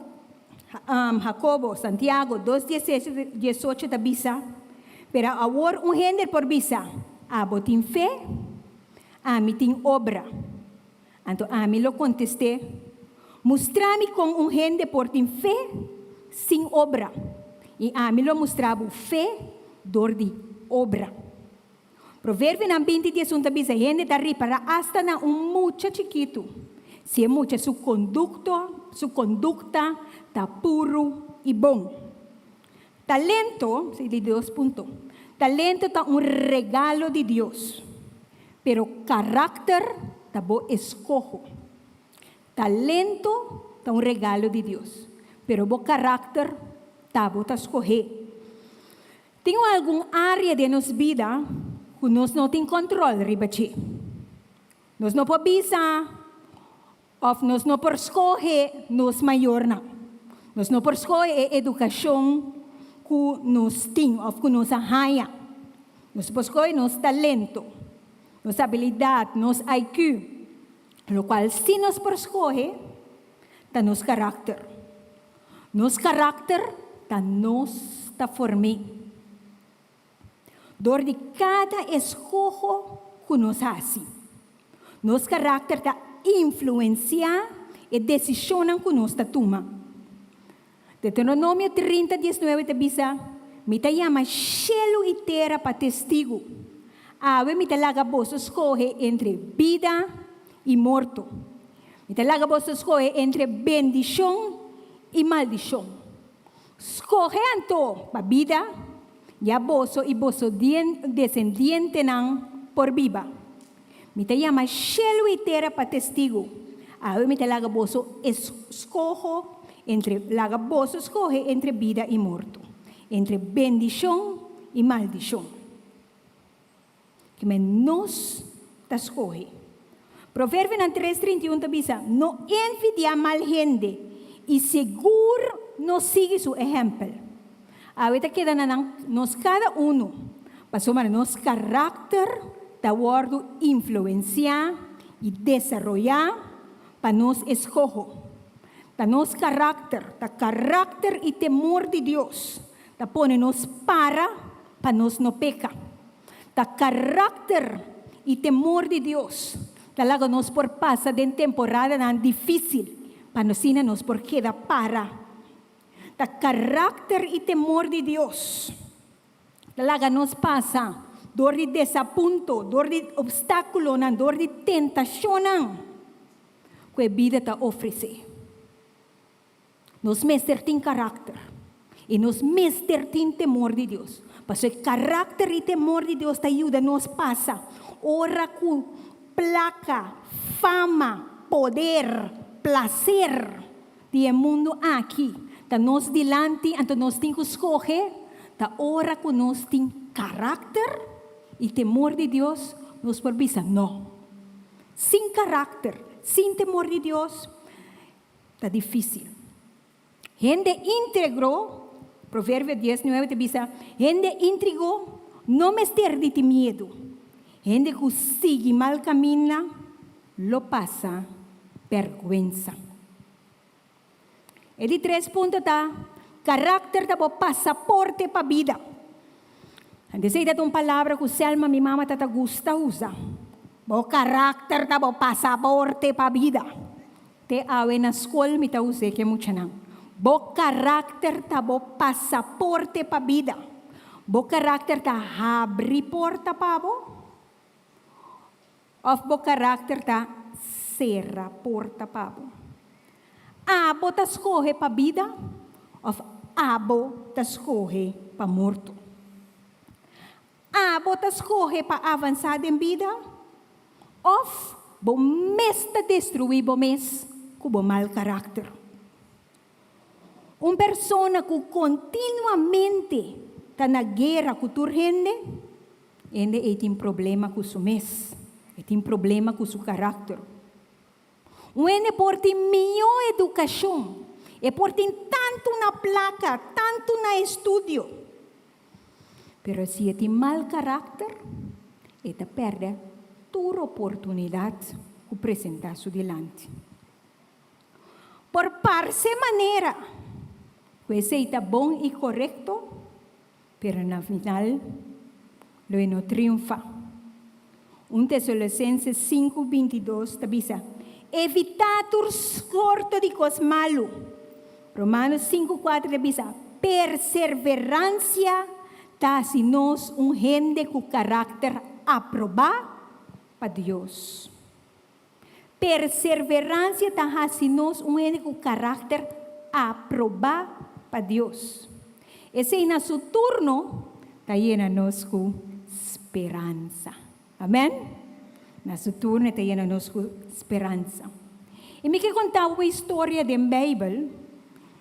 [SPEAKER 6] Hakobo, Santiago dos diesocho ta bisa, Pero awor un hende por bisa, Abo tin fe, ami tin obra. Anto ami lo kontest'é, Mustra mi kon un hende por tin fe sin obra, i ami lo mustra bo fe dor di obra. Proverbionan 20 diesun ta bisa hende ta ripará asta na un mucha chikitu si e mucha su kondukto su kondukta ta puru i bon. Talento, si di dos punto, talento ta un regalo di Dios, pero karakter ta bo eskoho. Talento ta un regalo di Dios, pero bo karakter ta bo ta skohé. Tin algun área den nos bida ku nos no tin kòntròl riba dje. Nos no por bisa òf nos no por skohe nos mayornan. Nos no por skohe e edukashon ku nos tin òf ku nos a haña. Nos por skohe nos talento, nos abilidat, nos IQ. Lokual sí nos por skohe ta nos karakter. Nos karakter ta nos ta form'é. Dor di kada eskoho ku nos hasi, nos karakter ta influensiá e desishonnan ku nos ta tuma. Deuteronomio 30, 19 ta bisa, Mi ta yama shelu i tera pa testigu. Awe mi ta laga boso skohe entre bida i morto. Mi ta laga boso skohe entre bendishon i maldishon. Skohe anto pa bida, ya boso i boso desendientenan por biba. Mi ta yama shelu i tera pa testigu. Awe mi ta laga boso skoho entre laga boso skohe entre bida i morto, entre bendishon i maldishon. Kimen nos ta. ta skohe. Proverbionan tres 31 ta bisa, No envidiá mal hende, i sigur no sigui su ehèmpel. Awe ta keda na nan nos kada unu, pasobra nos karakter ta wòrdu influensiá i desaroyá pa nos eskoho. Ta nos karakter, ta karakter i temor di Dios ta pone nos para pa nos no peka. Ta karakter i temor di Dios ta laga nos por pasa den temporadanan difísil pa asina nos por keda para. Ta karakter i temor di Dios ta laga nos pasa dor di desapunto, dor di opstákulonan, dor di tentashonnan ku e bida ta ofresé. Nos mester tin karakter i nos mester tin temor di Dios. Pasobra e karakter i temor di Dios ta yuda nos pasa ora ku plaka, fama, poder, plaser di e mundu aki ta nos dilanti, anto nos tin ku skohe. Ta ora ku nos tin karakter i temor di Dios nos por bisa no. Sin karakter, sin temor di Dios, Ta difísil. Hende íntegro, Proverbio dies nuebe ta bisa, hende íntrigo no mester di tin miedu. Hende ku sigui mal kaminda lo pasa bèrgwensa. E di tres punto ta, karakter ta bo pasaporte pa bida. Esei ta un palabra ku Selma, mi mama, ta ta gusta usa. Bo karakter ta bo pasaporte pa bida. Te awe na skol mi ta us'é ku e muchanan. Bo karakter ta bo pasaporte pa bida. Bo karakter ta habri porta pa bo òf bo karakter ta sera porta pa bo. Abo ta skohe pa bida òf abo ta skohe pa morto. Abo ta skohe pa avansá den bida òf bo mes ta destruí bo mes ku bo mal karakter? Un persona ku kontinuamente ta na guera ku tur hende, hende ei tin problema ku su mes, e tin problema ku su karakter. Un hende por tin mihó edukashon, e por tin tantu na plaka, tantu na estudio, pero si e tin mal karakter, e ta pèrdè tur oportunidat ku presentá su dilanti. Por parse manera ku esei ta bon i korekto, pero na final lo e no triunfá. Un Tesalonicenses sinku 22 ta bisa, Evitá tur sorto di kos malu. Romanos sinku kuater ta bisa, Perseveransia ta hasi nos un hende ku karakter aprobá pa Dios. Perseveransia ta hasi nos un hende ku karakter aprobá pa Dios. Esei na su turno ta yena nos ku speransa. Amèn? Na su turno e ta yena nos ku speransa. I mi ke konta bo un historia den Beibel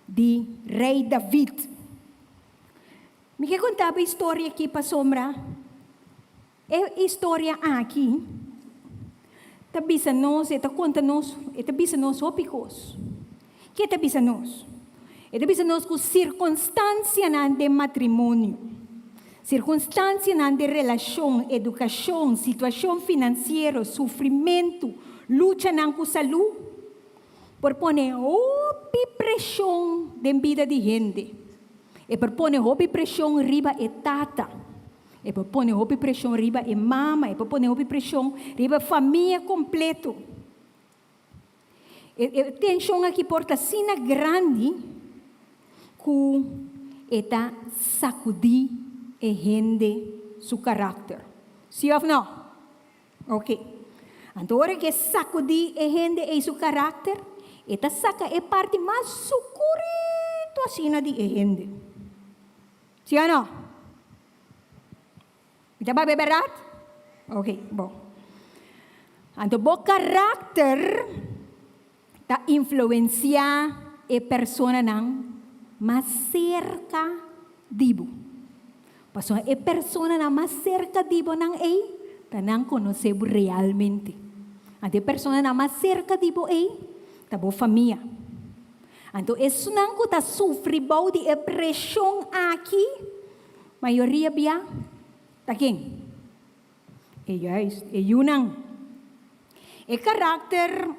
[SPEAKER 6] di Rei David. Mi ke konta bo e historia aki pasobra E historia aki ta bisa nos, e ta konta nos, e ta bisa nos hopi kos. Ke ta bisa nos? E ta bisa nos ku sirkunstansianan den matrimonio, sirkunstansianan den relashon, edukashon, situashon finansiero, sufrimentu, luchanan ku salú, por pone hopi preshon den bida di hende. E por pone hopi preshon riba e tata. E por pone hopi preshon riba e mama, e por pone hopi preshon riba e famia kompleto. E, e tenshon aki por ta asina grandi ku e ta sakudí e hende su karakter. Sí òf nò? Oké. Anto ora ku e sakudí e hende ei su karakter, e ta saka e parti mas sukurito asina di e hende. Sí o no? Mi ta papia bèrdat? Ok, bon. Anto bo karakter ta influensiá e personanan mas serka di bo. Pasobra e personanan mas serka di bo nan ei. Ta nan konosé bo realmente. Anto e personanan mas serka di bo ei ta bo famia. Anto esunnan ku ta sufri bou di e preshon aki, mayoria bia ta ken? E juist, e yunan. E karakter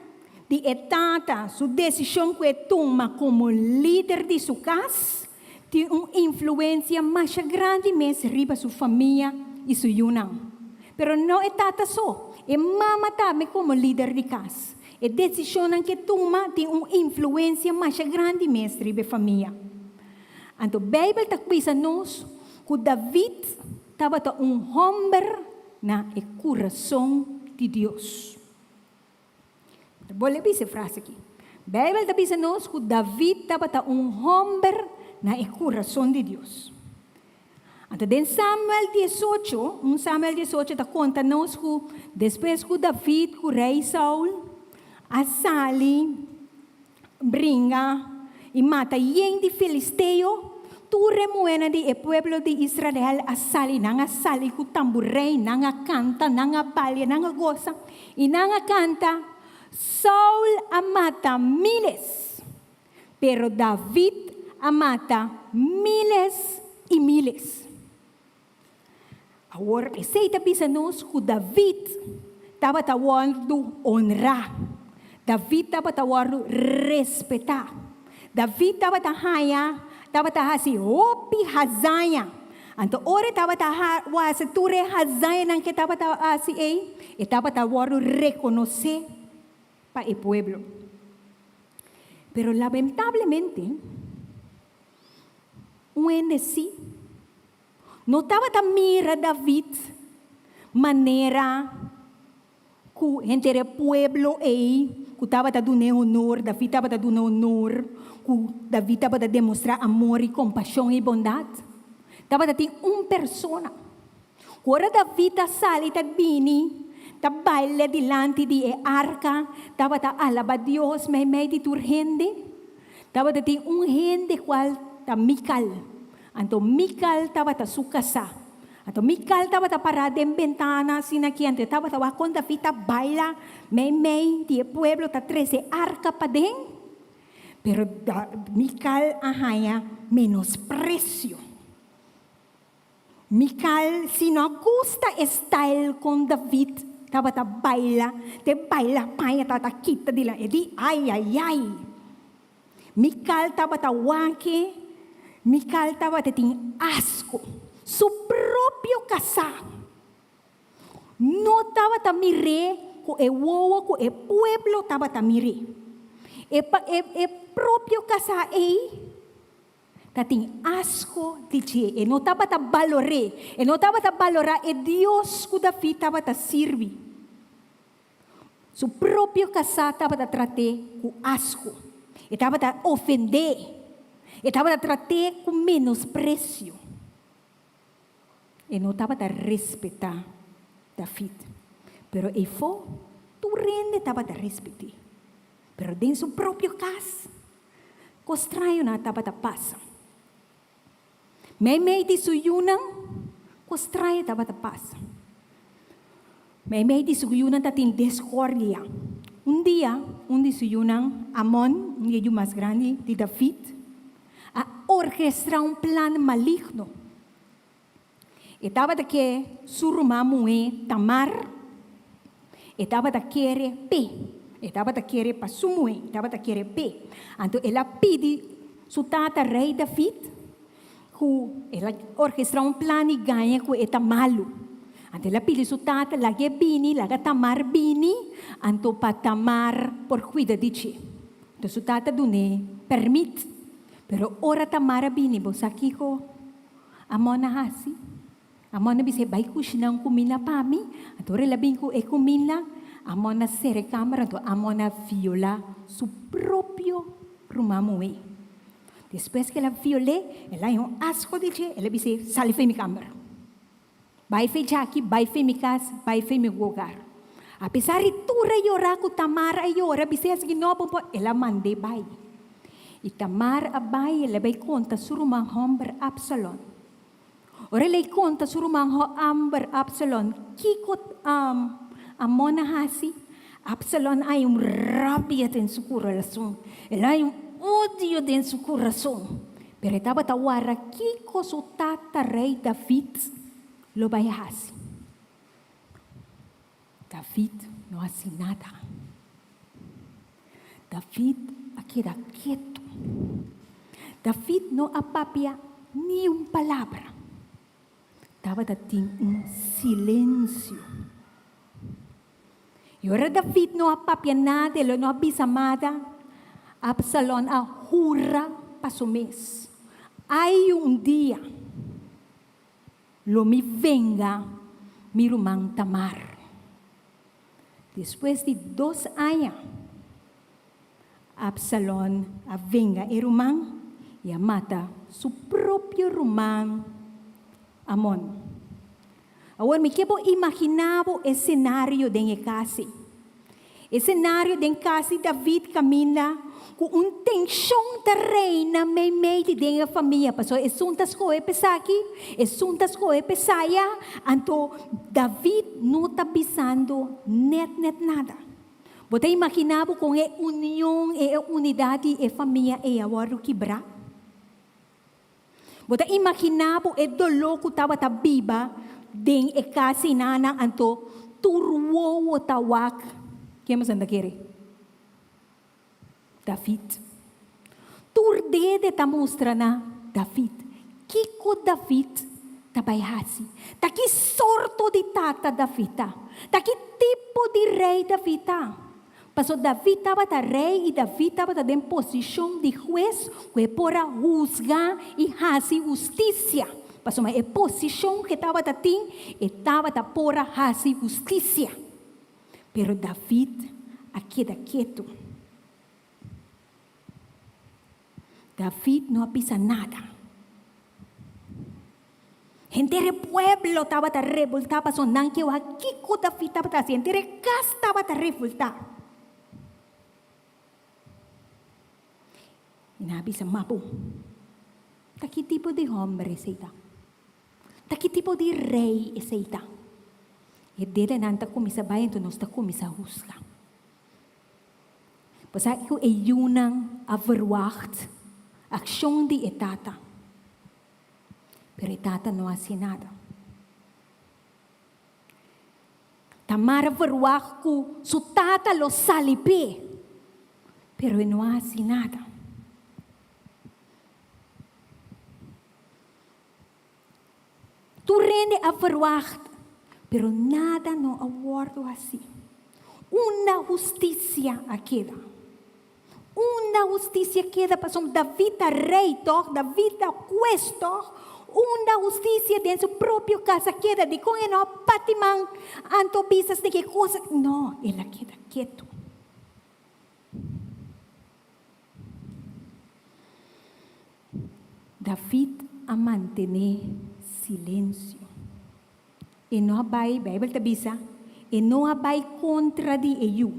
[SPEAKER 6] di e tata, su desishon ku e tuma komo lider di su kas, tin un influensia masha grandi mes riba su famia i su yunan. Pero no e tata so, e mama tambe komo lider di kas. E desishonnan ku e tuma tin un influensia masha grandi mes riba e famia. Anto Beibel ta bisa nos ku David tabata un hòmber na e kurason di Dios. Ta bolbe bisa e frase aki. Beibel ta bisa nos ku David tabata un hòmber na e kurason di Dios. Anto den Samuel diesocho, un Samuel diesocho ta konta nos ku despues ku David ku rei Saul a sali bringa i mata yen di filisteo, tur e muhénan di e pueblo di Israel a sali, nan a sali ku tamburei, nan a kanta, nan a balia, nan a gosa, i nan a kanta, Saul a mata míles, pero David a mata míles i míles. Awor esei ta bisa nos ku David tabata wòrdu onrá. David tabata wòrdu respetá. David tabata haña, tabata hasi hopi hazaña. Anto ora e tabata hasi tur e hazañanan ku e tabata hasi ei, e tabata wòrdu rekonosé pa e pueblo. Pero lamentablemente, un hende sí No tabata mira David manera ku henter e pueblo ei ku tabata dun'é honor, David tabata duna honor, ku David tabata demostrá amor i kompashon i bondat. Tabata tin un persona ku ora David ta sali ta bini ta baila dilanti di e arka, tabata alabá Dios meimei di tur hende. Tabata tin un hende kual ta Mikal. Anto Mikal tabata su kasá. Anto Mikal tabata pará den bentana asina aki, anto e tabata wak kon David ta baila meimei di e pueblo ta trese arka paden. Pero Mikal a haña menospresio. Mikal si no a gusta e style kon David tabata baila, te baila paña tabata kita di la, e di ai ai ai. Mikal tabata wak-e, Mikal tabata tin asko. Su propio kasá no tabata mir'é ku e wowo ku e pueblo tabata mir'é. E e propio kasá ei ta tin asko di dje. E no tabata balor'é. E no tabata balorá e Dios ku David tabata sirbi. Su propio kasá tabata trat'é ku asko. E tabata ofend'é. E tabata trat'é ku menospresio. E no tabata respetá David. Pero eifó, tur hende tabata respet'é. Pero den su propio kas, kos strañonan tabata pasa. Meimei di su yunan, kos straño tabata pasa. Meimei di su yunan ta tin deskordia. Un dia, un di su yunan, Amon, un di e yu mas grandi di David, a orkestrá un plan maligno. E tabata ke su ruman muhé Tamar, e tabata kere p'e, e tabata kere pa su muhé, e tabata kere p'e. Anto el a pidi su tata Rei David ku el a orkestrá un plan di gaña ku e ta malu. Anto el a pidi su tata, Lag'é bini, laga Tamar bini, anto pa Tamar por kuida di dje. Anto su tata dun'é pèrmit. Pero ora Tamar a bini, bo sa kiko Amon a hasi? Amon a bis'é, Bai kushina un kuminda pa mi. Anto ora el a bin ku e kuminda, Amon a sera e kamera, anto Amon a violá su propio ruman muhé. Despues ku el a viol'é, el a haña un asko di dje, el a bis'é, Sali for mi kamera. Bai fe djaki, bai fe mi kas, bai fe mi hogar. Apesar di tur a yora ku Tamar a yora, bis'é esaki no bo por, el a mand'é bai. I Tamar a bai, el a bai konta su ruman hòmber Absalon. Ora el a konta su ruman hòmber Absalon kiko Amon a hasi, Absalon a haña un rabia den su kurason, el a haña un odio den su kurason. Pero e tabata wara kiko su tata Rei David lo bai hasi. David no a hasi nada. David a keda ketu. David no a papia ni un palabra. Tabata tin un silensio. I ora David no a papia nada, el no a bisa mada, Absalon a hura pa su mes, Ai un dia lo mi venga mi ruman Tamar. Despues di dos aña, Absalon a venga e ruman i a mata su propio ruman Amon. Awor mi ke bo imaginá bo e senario den e kas ei. E senario den kas di David kaminda ku un tenshon ta reina meimei di den e famia, pasobra esun ta skohe pa esaki, esun ta skohe pa esaya, anto David no ta bisando nèt nèt nada. Bo ta imaginá bo kon e union i e unidat di e famia ei a wòrdu kibrá? Bo ta imaginá bo e doló ku tabata biba den e kas einanan anto tur wowo ta wak ken boso ta kere? David. Tur dede ta mustra na David. Kiko David ta bai hasi? Ta ki sorto di tata David ta? Ta ki tipo di rei David ta? Pasobra David tabata rei i David tabata den posishon di hues ku e por a husga i hasi hustisia. Pasobra e posishon ku e tabata tin, e tabata por a hasi hustisia. Pero David a keda ketu. David no a bisa nada. Henter e pueblo tabata revoltá pasobra nan ke wak kiko David tabata hasi. Henter e kas tabata revoltá. I nan a bisa, Ma bo, ta ki tipo di hòmber esei ta? Ta ki tipo di rei esei ta? E dedenan ta kuminsá bai, anto nos ta kuminsá husga. Bo sa ku e yunan a verwagt akshon di e tata. Pero e tata no hasi nada. Tamar a verwagt ku su tata lo sali p'e, pero e no a hasi nada. Tur hende a verwagt, pero nada no a wòrdu hasí. Unda hustisia a keda? Unda hustisia keda? Pasobra David ta rei tòg, David ta hues tòg. Unda hustisia den su propio kas a keda? Dikon e no a bati man anto bisa esaki e kos? No, el a keda ketu. David a mantené silensio. E no a bai, Beibel ta bisa, e no a bai kontra di e yu.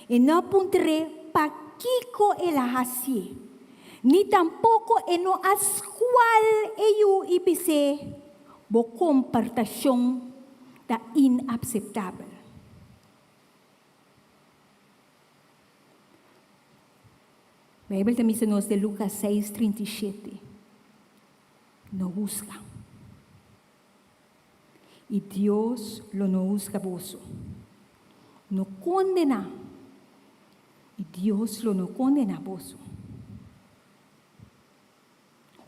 [SPEAKER 6] E no a puntr'é pakiko el a hasié, ni tampoko e no a skual e yu i bis'é, Bo komportashon ta inapseptabel. Beibel ta bisa nos den Lukas seis, 37, No husga, i Dios lo no husga boso. No kondená, i Dios lo no kondená boso.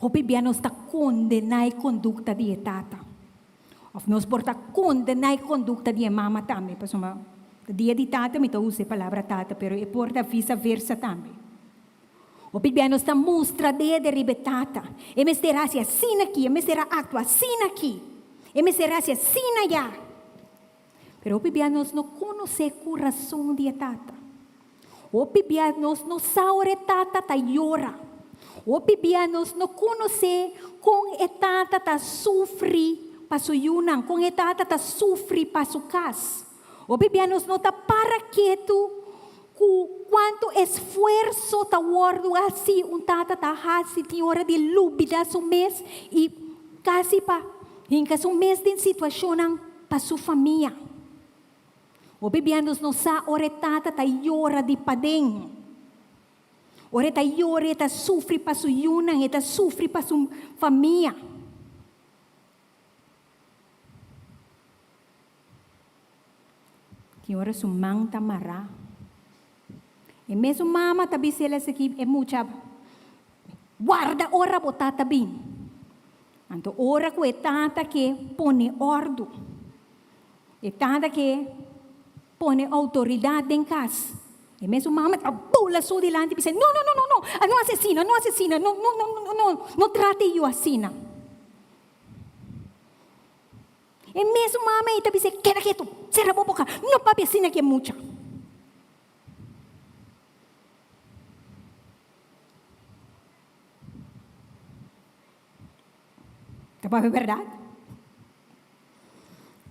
[SPEAKER 6] Hopi bia nos ta kondená e kondukta di e tata. Òf nos por ta kondená e kondukta di e mama tambe, pasobra ta dia di tata mi ta usa e palabra tata, pero e por ta visa versa tambe. Hopi bia nos ta mustra dede riba e tata. E mester hasi asina aki, e mester a aktua asina aki, e mester hasi asina ya. Pero hopi bia nos no konosé kurason di e tata. Hopi bia nos no sa ora e tata ta yora. Hopi bia nos no konosé kon e tata ta sufri pa su yunan, kon e tata ta sufri pa su kas. Hopi bia nos no ta para ketu ku kuantu esfuerso ta wòrdu hasi un tata ta hasi tin ora di lubida su mes i kasi pa. Hinka su mes den situashonnan pa su famia. Hopi bia nos no sa ora e tata ta yora di paden. Ora e ta yora e ta sufri pa su yunan, e ta sufri pa su famia. Tin ora su man ta mará. E mesun mama ta bisa el esaki e mucha, Warda ora bo tata bin. Anto ora ku e tata ke pone òrdu, e tata ke pone outoridat den kas, e mesun mama ta bula su dilanti i bisa, No, no, no, no, no, no hasi asina, no hasi asina, no, no, no, no, no trata e yu asina. E mesun mama ei ta bis'é, Keda ketu, sera bo boka, no papia asina ku e mucha. Ta papia bèrdat?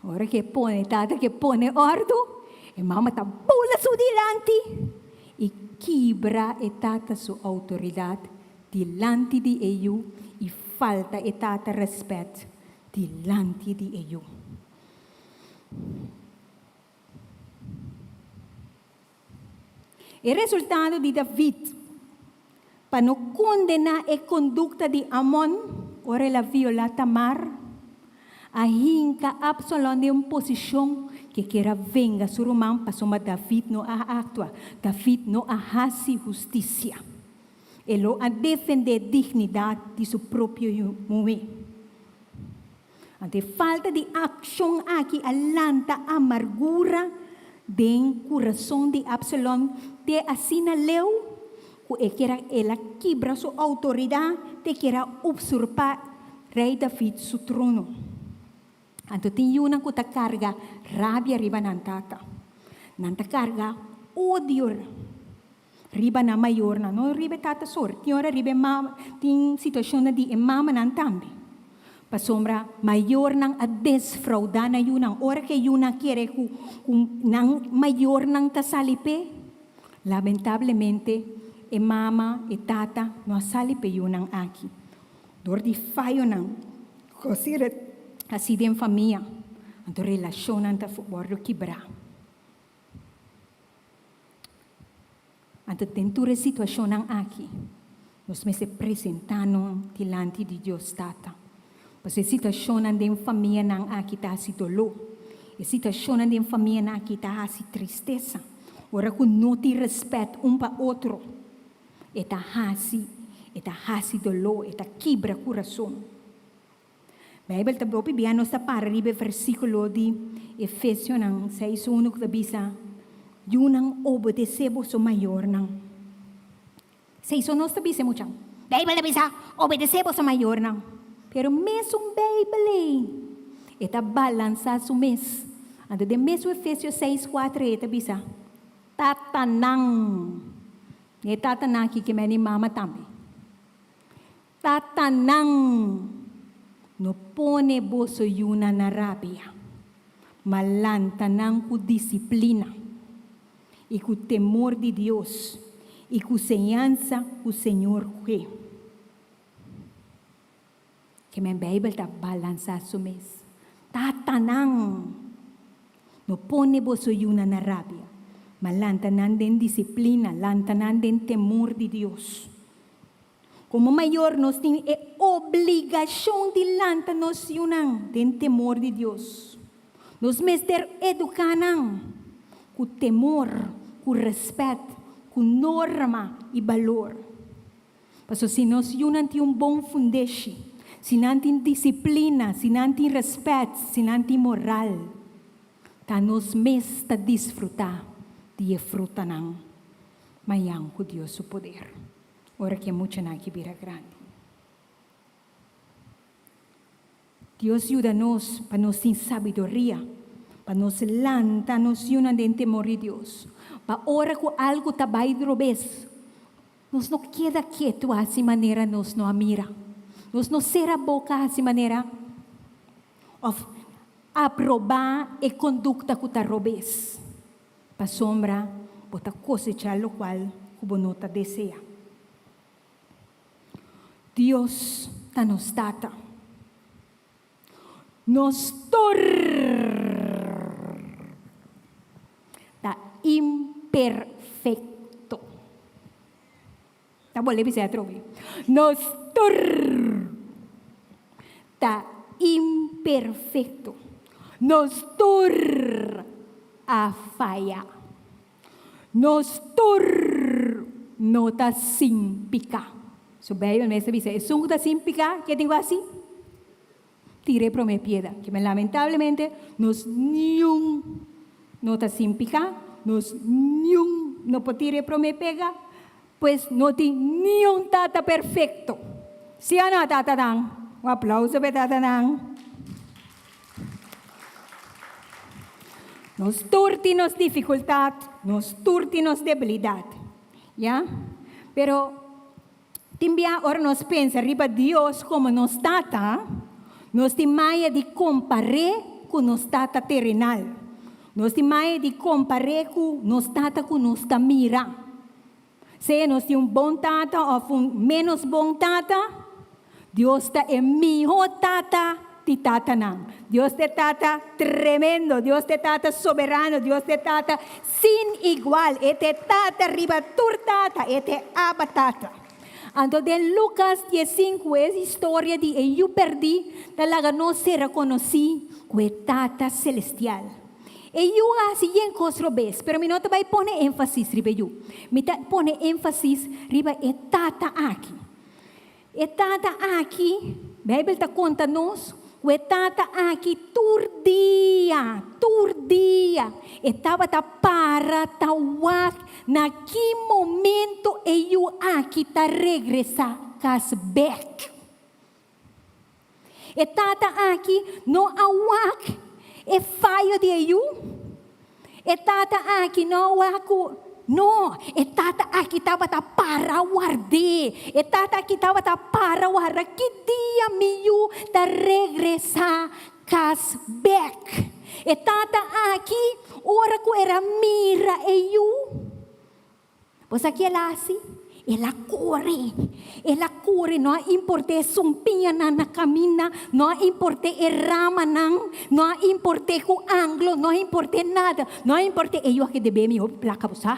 [SPEAKER 6] Ora ku e pone tata ku e pone òrdu, e mama ta bula su dilanti i kibra e tata su outoridat dilanti di e yu i falta e tata rèspèt dilanti di e yu. E resultado di David pa no kondená e kondukta di Amon ora el a violá Tamar, a hinka Absalon den un posishon ku e kier a venga su ruman pasobra David no a aktua, David no a hasi hustisia. E lo a defendé dignidat di su propio yu muhé. Anto e falta di akshon aki a lanta amargura den kurason di Absalon te asina leu ku e kier a el a kibra su outoridat te kier a usurpá Rei David su trono. Anto tin yunan ku ta karga rabia riba nan tata. Nan ta karga odio Riba nan mayornan, no riba e tata so, tin ora riba e mama, tin situacionnan di e mamanan tambe. Pasobra mayornan a desfrauda nan yunan. Ora cu e yunan kere cu cu nan mayornan ta sali p'e, lamentablemente e mama, e tata no a sali p'e yunan aki. Dor di fayonan cu a ser haci den famia, anto relacionnan ta wordo kibra. Anto den tur e situashonnan aki, nos mester presentá nan dilanti di Dios Tata. Pasobra e situashonnan den famianan aki ta hasi doló. E situashonnan den famianan aki ta hasi tristesa. Ora ku no tin rèspèt un pa otro, e ta hasi, e ta hasi doló, e ta kibra kurason. Bijbel ta hopi bia nos ta para riba e versíkulo di Efesionan seis unu ku ta bisa, Yunan obedesé boso mayornan. Esei so nos ta bisa e mucha. Bijbel ta bisa, Obedesé boso mayornan. Pero mesun Bijbel ei, e ta balansá su mes. Anto den mesun Efesios seis kuater ei e ta bisa, Tatanan, e tatanan aki ke meni mama tambe. Tatanan, no pone boso yunan na rabia, ma lanta nan ku disiplina i ku temor di Dios i ku señansa ku Señor ke. Ke men Beibel ta balansá su mes. Tatanan, no pone boso yunan na rabia, ma lanta nan den disiplina, lanta nan den temor di Dios. Komo mayor nos tin e obligashon di lanta nos yunan den temor di Dios. Nos mester eduká nan ku temor, ku rèspèt, ku norma i balor. Pasobra si nos yunan tin un bon fundeshi, si nan tin disiplina, si nan tin rèspèt, si nan tin moral, ta nos mes ta disfrutá di e frutanan mañan ku Dios su poder. Ora ku e muchanan aki bira grandi. Dios yuda nos pa nos tin sabiduria, pa nos lanta nos yunan den temor di Dios, pa ora ku algu ta bai drobes, nos no keda ketu hasi manera nos no a mira, nos no sera boka hasi manera òf aprobá e kondukta ku ta robes. Pasobra bo ta kosechá lokual ku bo no ta deseá. Dios ta nos Tata. Nos tur ta imperfecto. Ta bolbe bisa atrobe. Nos tur ta imperfecto. Nos tur a faya. Nos tur no ta sin piká. Su Bijbel mes ta bisa, esun ku ta sin piká, ke tin ku hasi? Tira e promé piedra. Kimen lamentablemente nos niun no ta sin piká, nos niun no por tira e promé pega, pues no tin niun tata perfekto. Sí o no, tatanan? Un aplauso pa e tatanan. Nos tur tin nos difikultat, nos tur tin nos debilidat, ya. Pero tin bia ora nos pensa riba Dios komo nos Tata, nos tin maya di kompar'é ku nos tata terenal. Nos tin maya di kompar'é ku nos tata ku nos ta mira. Sea nos tin un bon tata òf un ménos bon tata, Dios ta e mihó Tata di tatanan. Dios ta e Tata tremendo, Dios ta e Tata soberano, Dios ta e Tata sin igual. E ta e Tata riba tur tata, e ta e Abba Tata. Anto den Lukas diesinku e historia di e yu pèrdí ta laga nos sera konosí ku e Tata selestial. E yu a hasi yen kos robes, pero mi no ta bai pone énfasis riba e yu. Mi ta pone énfasis riba e tata aki. E tata aki, Beibel ta konta nos ku e tata aki tur dia, tur dia, e tabata para ta wak na ki momento e yu aki ta regresá kas bèk. E tata aki no a wak e fayo di e yu. E tata aki no a wak ku no, e tata aki tabata para ward'é. E tata aki tabata para warda ki dia mi yu ta regresá kas bèk. E tata aki ora ku el a mira e yu, Bo sa ki el a hasi? El a kore. El a kore, no a import'é e sumpiñanan na kaminda, no a import'é e ramanan, no a import'é ku anglo, no a import'é nada. No a import'é e yu aki debé mi hopi plaka, bo sa.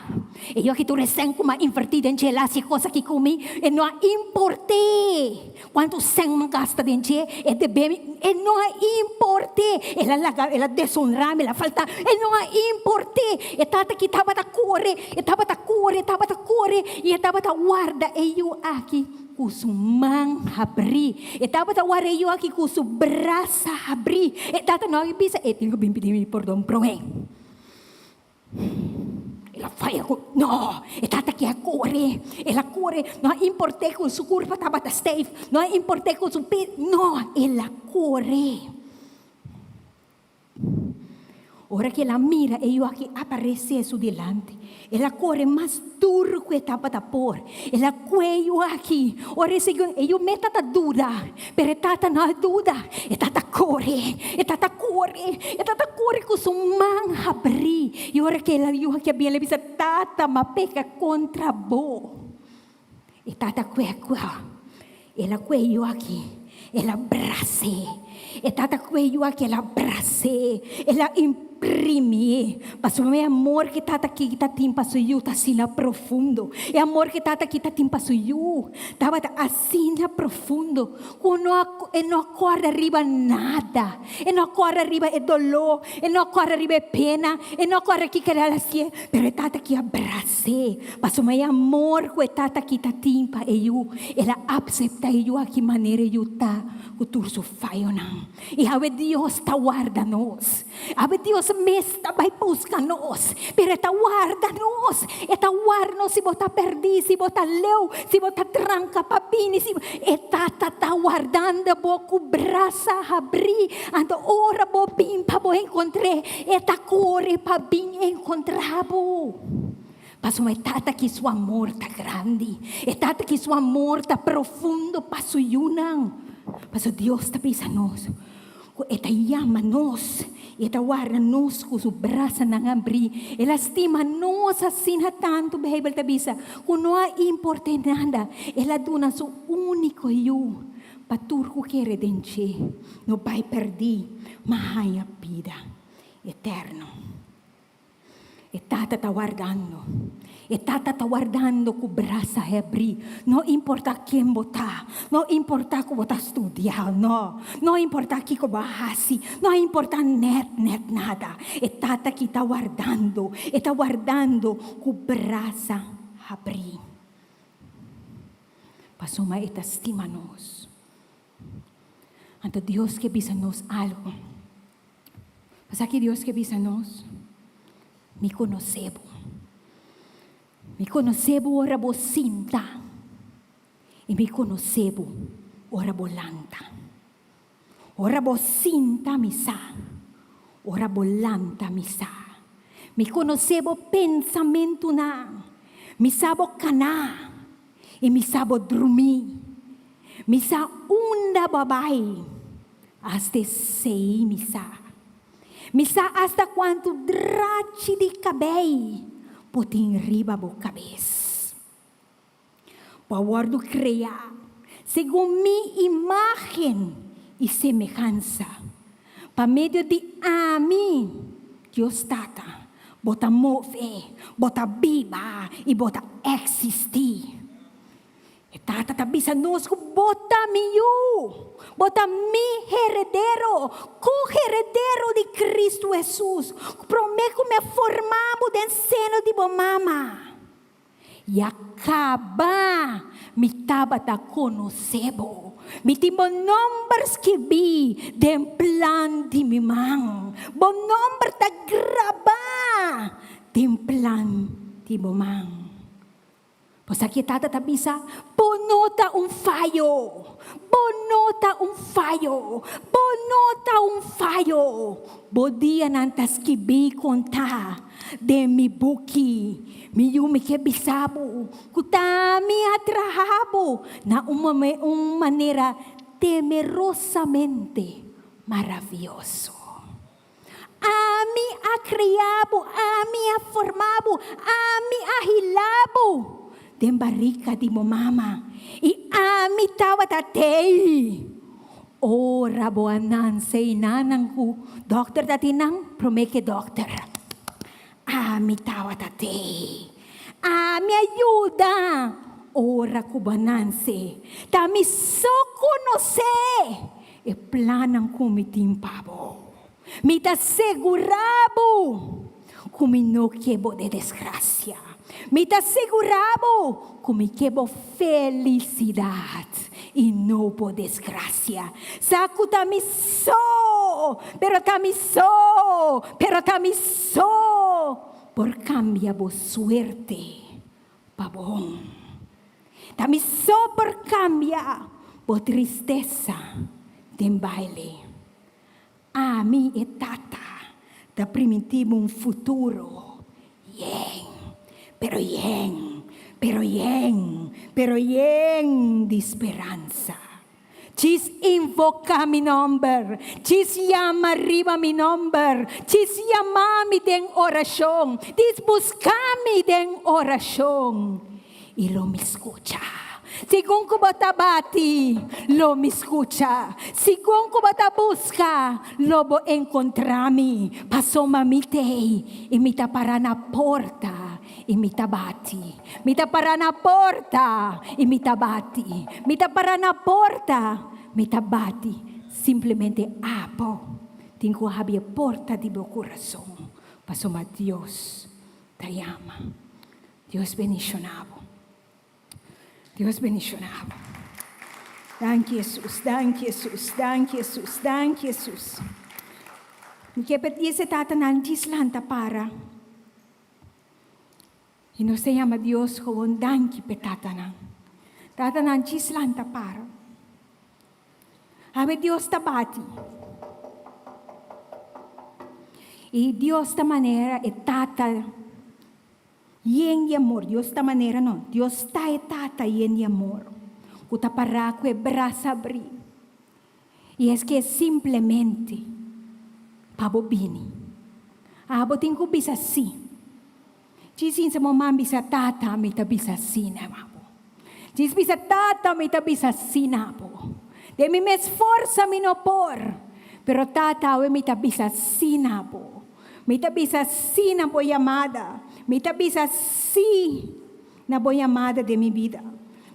[SPEAKER 6] E yu aki tur e sèn ku mi a invertí den dje, el a hasi e kos aki ku mi. E no a import'é. Cuanto cen mi gasta den dje, e debe mi, e no a importe. El a laga, el a deshonra mi, el a falta, e no a importe. E tata aki tabata core, e tabata core, e tabata core, y e tabata warda e yu aki cu su man habri. E tabata warda e yu aki cu su brasa habri. E tata no a bisa, e tin cu bin pidi mi pordon prome. El a faya ku, no, e tata ki a kore, el a kore, no a import'é ku su kurpa tabata steif, no a import'é ku su pie, no, el a kore. Ora ku el a mira e yu aki aparesé su dilanti, el a kore mas duru ku e tabata por. El a kue e yu aki. Ora e sigui, e yu meta ta duda, pero e tata no a duda. E tata kore, e tata kore, e tata kore ku su man habrí. I ora ku el a yu aki a bini, el a bisa, Tata, m'a peka kontra bo. E tata kue kue, el a kue e yu aki, el a bras'é. E tata kue e yu aki, el a bras'é, el a imprimié. Pasobra e amor ku e tata aki ta tin pa su yu ta asina profundo. E amor ku e tata aki ta tin pa su yu tabata asina profundo ku no a e no a kòrda riba nada. E no a kòrda riba e doló, e no a kòrda riba e pena, e no a kòrda kiko el a hasié, pero e tata aki a bras'é. Pasobra e amor ku e tata aki ta tin pa e yu, el a apseptá e yu aki manera e yu ta ku tur su fayonan. I awe Dios ta warda nos. Awe Dios mes ta bai buska nos, pero e ta warda nos. E ta warda nos si bo ta pèrdí, si bo ta leu, si bo ta tranka pa bini. Si e tata ta wardando bo ku brasa habrí. Anto ora bo bin pa bo enkontr'é, e ta kore pa bin enkontrá bo. Pasobra e Tata ki su amor ta grandi, e Tata ki su amor ta profundo pa su yunan. Pasobra Dios ta bisa nos ku e ta yama nos i e ta warda nos ku su brasanan abrí. El a stima nos asina tantu, Beibel ta bisa, ku no a import'é nada, el a duna su úniko Yu pa tur ku kere den dje no bai pèrdí. Ma haña bida eterno. E Tata ta wardando. E Tata ta wardando ku brasa hebrí. No importá ken bo ta, no importá ku bo ta studiá o no, no importá kiko bo a hasi, no importá nèt nèt nada. E Tata aki ta wardando, e ta wardando ku brasa habrí. Pasobra e ta stima nos. Anto Dios ke bisa nos algu. Pasá ki Dios ke bisa nos? Mi konosé bo. Mi konosé bo ora bo sinta i mi konosé bo ora bo lanta. Ora bo sinta mi sa, ora bo lanta mi sa. Mi konosé bo pensamentunan, mi sa bo kaná i mi sa bo drumí. Mi sa unda bo a bai. Asta esei mi sa. Mi sa asta kuantu drachi di kabei bo tin riba bo kabes. Bo a wòrdu kreá segun mi imágen i semehansa. Pa medio di ami, Dios Tata, bo ta move, bo ta biba i bo ta eksistí. E Tata ta bisa nos ku bo ta mi yu, bo ta mi heredero, ko-heredero di Kristu Hesus, promé ku mi a forma bo den seno di bo mama. Ya kaba mi tabata konosé bo. Mi tin bo nòmber skibí den plan di mi man. Bo nòmber ta grabá den plan di bo man. Bo sa ki e tata ta bisa? Bo no ta un fayo! Bo no ta un fayo! Bo no ta un fayo! Bo dianan ta skibí kontá den mi buki. Mi yu, mi ke bisa bo ku ta mi a traha bo na un un manera temerosamente maravioso. Ami a kria bo, ami a forma bo, ami a hila bo den barika di bo mama, i ami tabata tei ora bo a nanse i nanan ku dòkter ta tin nan promé ke dòkter. Ami tabata tei. Ami a yuda ora ku bo a nanse. Ta mi so konosé E plannan ku mi tin pa bo. Mi ta segurá bo ku mi no ke bo de desgrasia. Mi ta segurá bo ku mi ke bo felisidat i no bo desgrasia. Sa ku ta mi so, pero ta mi so, pero ta mi so por kambia bo suerte pa bon. Ta mi so por cambia bo tristesa den baile. Ami e Tata ta priminti bo un futuro yen, pero yen, pero yen, pero yen di speransa. Djis invoca mi nomber, djis yama riba mi nomber, djis yama mi den oracion, djis busca mi den oracion, i lo mi scucha. Segun cu bo ta bati, lo mi scucha, segun cu bo ta busca, lo bo encontra mi, pasobra mi t'ei i mi ta para na porta i mi ta bati. Mi ta para na porta i mi ta bati. Mi ta para na porta, mi ta bati. Simplemente abo tin ku habri e porta di bo kurason, pasobra Dios ta yama. Dios bendishoná bo. Dios bendishoná bo. Danki Hesus, danki Hesus, danki Hesus, danki Hesus. Mi ke pidi ese tatanan djis lanta para. I nos ta yama Dios gewoon danki p'e tatanan. Tatanan djis lanta para. Awe Dios ta bati. I Dios ta manera e tata yen di amor. Dios ta manera no, Dios ta e tata yen di amor ku ta pará ku e brasa abrí. I es ke simplemente pa bo bini. Abo tin ku bisa sí. Djis insa bo man bisa tata mi ta bisa sí na bo. Djis bisa tata mi ta bisa sí na bo. Den mi mes forsa mi no por. Pero Tata awe mi ta bisa sí na bo. Mi ta bisa sí na bo yamada. Mi ta bisa sí na bo yamada den mi bida.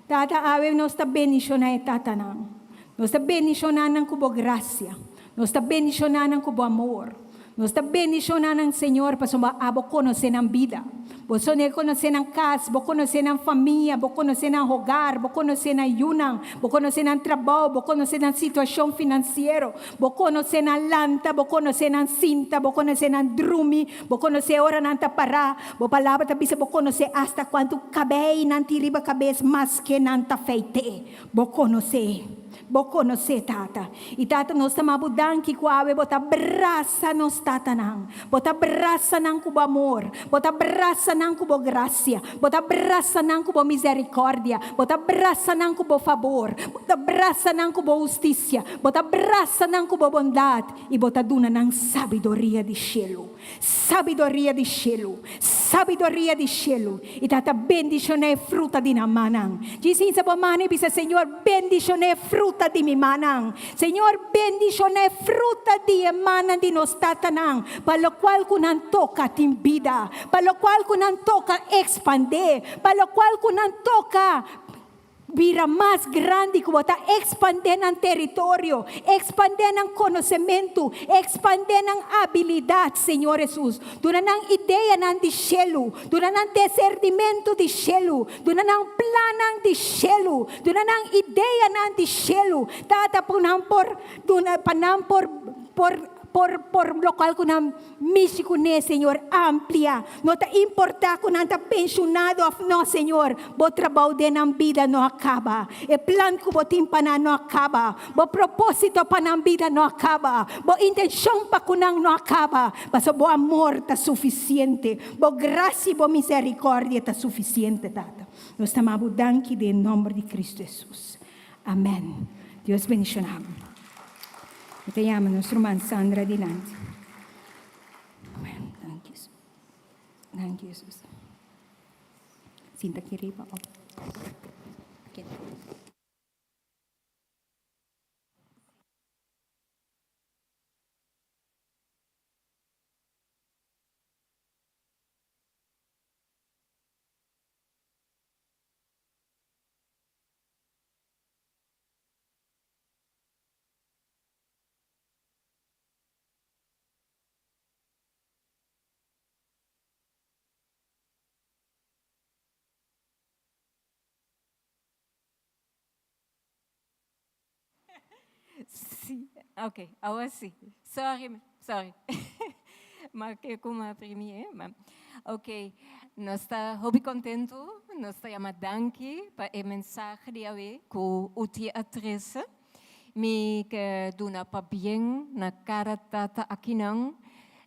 [SPEAKER 6] Tata awe nos ta bendishoná e tatanan. Nos ta bendishoná nan ku bo grasia. Nos ta bendishoná nan ku bo amor. Nos ta bendishoná nan, Señor, pasobra abo konosé nan bida. Bo sone konosé nan kas, bo konosé nan famia, bo konosé nan hogar, bo konosé nan yunan, bo konosé nan trabou, bo konosé nan situashon finansiero, bo konosé nan lanta, bo konosé nan sinta, bo konosé nan drumi, bo konosé ora nan ta pará. Bo palabra ta bisa bo konosé asta kuantu kabei nan tin riba kabes maske nan ta feité. Bo konosé. Bo konosé, Tata. I Tata, nos ta ma Bo danki ku awe Bo ta brasa nos tatanan. Bo ta brasa nan ku Bo amor. Bo ta brasa nan ku Bo grasia. Bo ta brasa nan ku Bo miserikòrdia. Bo ta brasa nan ku Bo fabor. Bo ta brasa nan ku Bo hustisia. Bo ta brasa nan ku Bo bondat. I Bo ta duna nan sabiduria di shelu. Sabiduria di shelu, sabiduria di shelu, i ta ta bendishoná e fruta di nan mannan. Djis hinsa bo man i bisa, Señor, bendishoná e fruta di mi mannan. Señor, bendishoná e fruta di e mannan di nos tatanan, pa lokual ku nan toka tin bida, pa lokual ku nan toka ekspandé, pa lokual ku nan toka Bira mas grandi ku bo ta ekspandé nan teritorio, ekspandé nan konosementu, ekspandé nan abilidat, Señor Hesus. Duna nan ideanan di shelu, duna nan desernimentu di shelu, duna nan plannan di shelu, duna nan ideanan di shelu, Tata, pa nan por duna, pa nan por por por por lokual ku nan Mishi ku ne, Señor, amplia. No ta importá ku nan ta penshunado òf no, Señor, Bo trabou den nan bida no a kaba. E plan ku Bo tin pa nan no a kaba. Bo propósito pa nan bida no a kaba. Bo intenshon pa ku nan no a kaba, pasobra Bo amor ta sufisiente. Bo grasia i Bo miserikòrdia ta sufisiente, Tata. Nos ta maba Bo danki den nòmber di Kristu Hesus. Amèn. Dios bendishoná bo. Mi ta yama nos ruman Sandra dilanti. Amèn. Danki Hesus. Danki Hesus. Sinta aki riba op. Aki.
[SPEAKER 7] Sí, ok, awor sí. Sorry, sorry. Ma ke ku m'a primi, eh? Ma, ok, nos ta hopi kontentu, nos ta yama danki pa e mensahe di awe ku Uti a trese. Mi ke duna pabien na kada tata akinan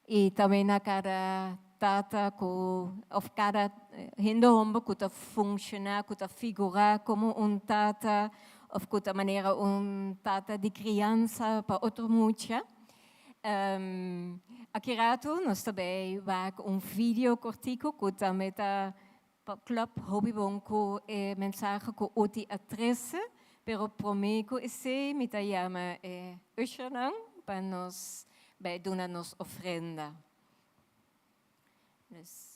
[SPEAKER 7] i tambe na kada tata ku òf kada hende homber ku ta funshoná, ku ta figurá komo un tata òf ku ta manera un tata di kriansa pa otro mucha. Aki ratu nos ta bay wak un video kortiku ku tambe ta klòp hopi bon ku e mensahe ku Oti a trese, pero promé ku esei mi ta yama e ushernan pa nos bay duna nos ofrenda. Dus.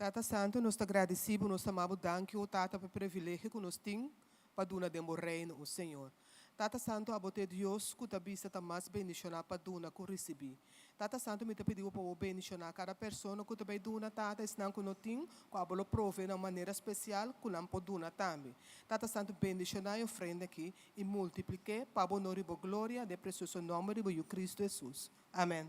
[SPEAKER 8] Tata Santu, nos ta gradisí bo, nos ta ama bo danki, o Tata, pa e privilegio ku nos tin pa duna den bo Reino, o Señor. Tata Santu, abo ta e Dios ku ta bisa ta mas bendishoná pa duna ku risibí. Tata Santu, mi ta pidi bo pa bo bendishoná kada persona ku ta bai duna, Tata, esnan ku no tin, ku abo lo provee na un manera spesial ku nan por duna tambe. Tata Santu, bendishoná e ofrenda aki i multiplik'é pa bo honor i bo gloria, den presioso nòmber di bo Yu Kristu Hesus. Amèn.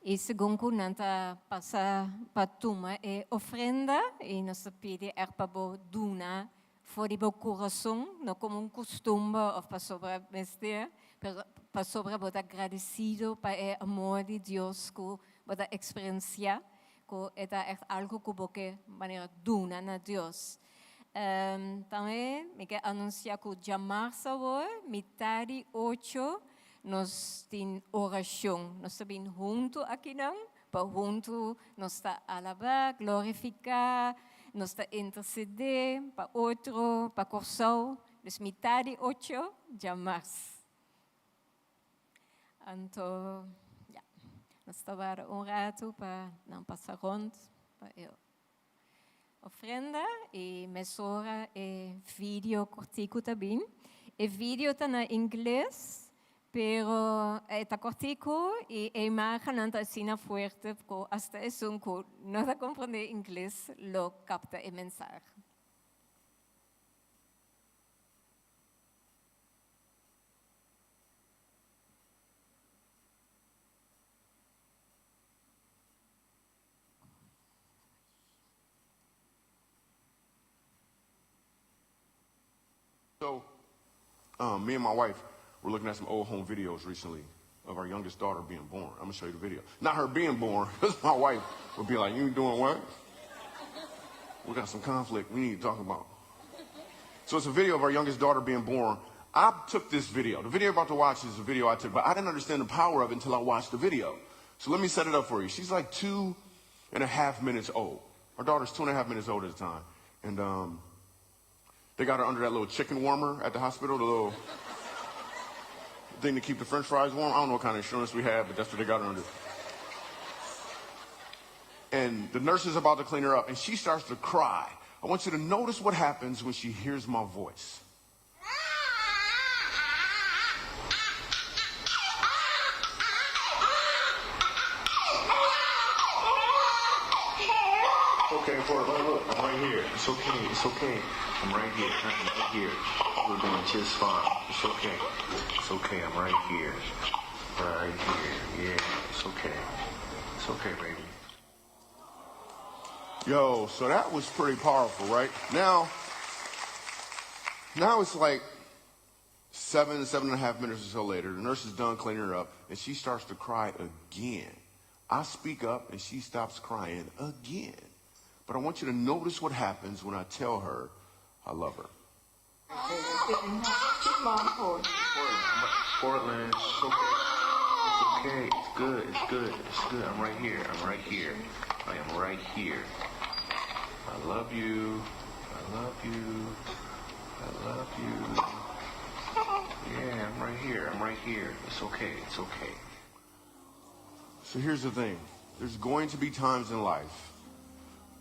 [SPEAKER 7] I segun ku nan ta pasa pa tuma e ofrenda, i nos ta pidi ègt pa bo duna for di bo kurason, no komo un kustumber òf pasobra mester, pero pasobra bo ta gradesido pa e amor di Dios ku bo ta eksperensiá, ku e ta ègt algu ku bo ke manera duna na Dios. Um, tambe mi ke anunsiá ku djamars awor, mitar di ocho, nos tin orashon. Nos ta bin huntu akinan, pa huntu nos ta alabá, glorifiká, nos ta intersedé pa otro, pa Kòrsou. Dus mitar di ocho, djamars. Anto, ja, nos ta wara un ratu pa nan pasa rond pa e ofrenda i mesora e video kortiku ta bin. E video ta na ingles, pero e ta kortiku i e imagennan ta asina fuerte ku asta esun ku no ta komprendé ingles lo kapta e mensahe.
[SPEAKER 5] So, um, me and my wife were looking at some old home videos recently of our youngest daughter being born. I'm gonna show you the video. Not her being born, because my wife would be like, You doing what? We got some conflict we need to talk about. So it's a video of our youngest daughter being born. I took this video. The video you're about to watch is a video I took, but I didn't understand the power of it until I watched the video. So let me set it up for you. She's like two and a half minutes old. Our daughter's 2.5 minutes old at the time. And um, they got her under that little chicken warmer at the hospital, the little thing to keep the french fries warm. I don't know what kind of insurance we have, but that's what they got her under. And the nurse is about to clean her up, and she starts to cry. I want you to notice what happens when she hears my voice. Okay, Portland, look, I'm right here. It's okay, it's okay. I'm right here. I'm right here. We're doing just fine. It's okay. It's okay. I'm right here. Right here. Yeah, it's okay. It's okay, baby. Yo, so that was pretty powerful, right? Now, now it's like seven, 7.5 minutes or so later. The nurse is done cleaning her up, and she starts to cry again. I speak up, and she stops crying again. But I want you to notice what happens when I tell her I love her. Portland, it's okay. It's okay. It's good. It's good. It's good. I'm right here. I'm right here. I am right here. I love you. I love you. I love you. Yeah, I'm right here. I'm right here. It's okay. It's okay. So here's the thing there's going to be times in life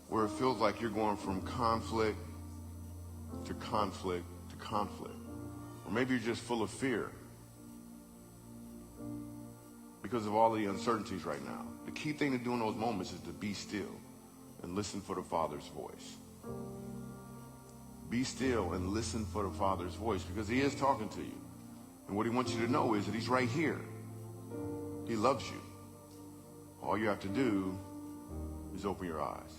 [SPEAKER 5] where it feels like you're going from conflict to conflict to conflict. Or maybe you're just full of fear because of all the uncertainties right now. The key thing to do in those moments is to be still and listen for the Father's voice. Be still and listen for the Father's voice because He is talking to you. And what He wants you to know is that He's right here. He loves you. All you have to do is open your eyes.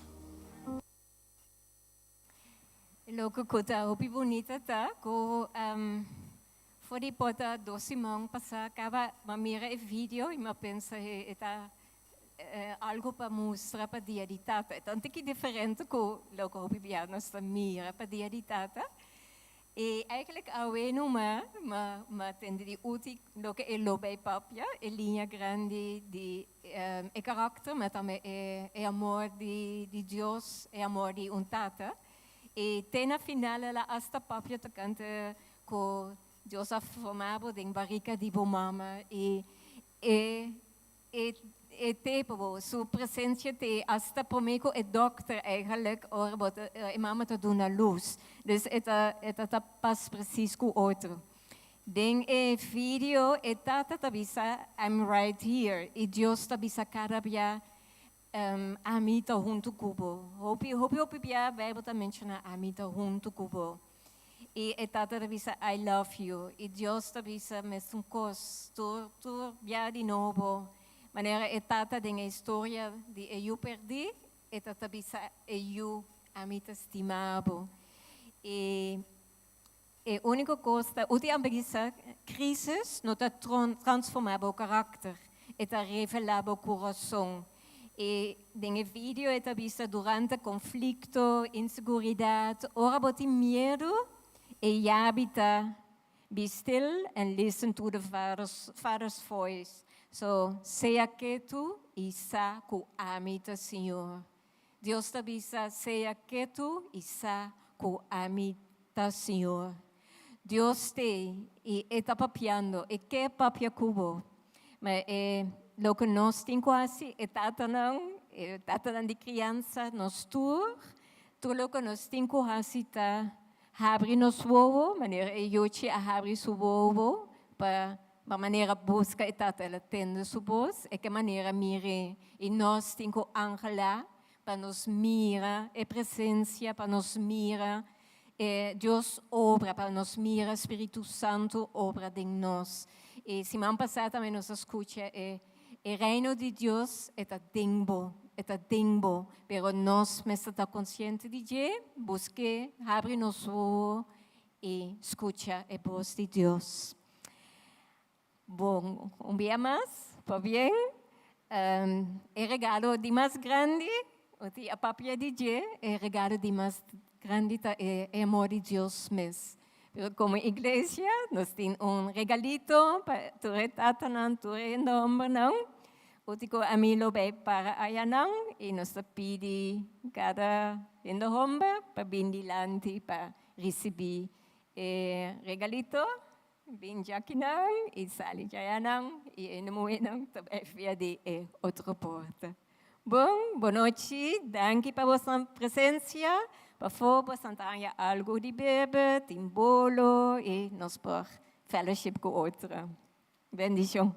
[SPEAKER 7] Loke ku ta hopi bunita ta ku um, for di por ta 2 siman pasá kaba m'a mira e video i m'a pensa e ta algu pa mustra pa dia di tata. Tantu ku diferente ku loke hopi bia nos ta mira pa dia di tata. I eigenlijk awe numa m'a m'a tende di uti loke e lo bai papia e liña grandi di e karakter, ma tambe e amor di Dios, e amor di un tata. I te na final el a asta papia tokante ku Dios a forma bo den barika di bo mama i e tempu su presensia te asta promé ku e dòkter eigenlijk ora bo e mama ta duna lus. Dus e ta e ta ta pas precies ku otro. Den e video e tata ta bisa I'm right here i Dios ta bisa kada bia ami ta huntu ku bo. Hopi hopi hopi bia Beibel ta menshoná ami ta huntu ku bo. I e tata ta bisa I love you. I Dios ta bisa mesun kos tur tur bia di nobo. Manera e tata den e historia di e yu pèrdí, e tata bisa e yu ami ta stima bo. I e úniko kos ta uti a bisa krisis no ta transformá bo karakter, e ta revelá bo kurason. I den e video e ta bisa durante konflikto, inseguridat, ora bo tin miedu, e yabi ta "Be still and listen to the Father's voice." So, sea ketu i sa ku ami ta Señor. Dios ta bisa, "Sea ketu i sa ku ami ta Señor." Dios t'ei i e ta papiando, e ke papia ku bo. Ma e loke nos tin ku hasi, e tatanan di kriansa, nos tur, tur loke nos tin ku hasi ta habri nos wowo, manera e yuchi a habri su wowo, pa pa manera buska e tata, el a tende su bos, e ke manera mir'é. I nos tin ku anhelá pa nos mira e presensia, pa nos mira e Dios obra, pa nos mira Spiritu Santu obra den nos. I siman pasá tambe nos a skucha e e reino di Dios e ta den bo, e ta den bo, pero nos mester ta konsiente di dje, busk'é, habri nos wowo i skucha e bos di Dios. Bon, un bia mas, pabien. E regalo di mas grandi, a papia di dje, e regalo di mas grandi ta e amor di Dios mes. Pero komo iglesia, nos tin un regalito pa tur e tatanan, tur e hòmbernan. Otro ami lo bai para ayanan i nos ta pidi kada hende hòmber pa bin dilanti pa risibí e regalito. Bin djakinan i sali djayanan i e muhénan ta bai via di e otro porta. Bon, bon nochi, danki pa boso presensia. Pafó boso ta haña algu di bebe, tin bolo i nos por fellowship ku otro. Bendishon.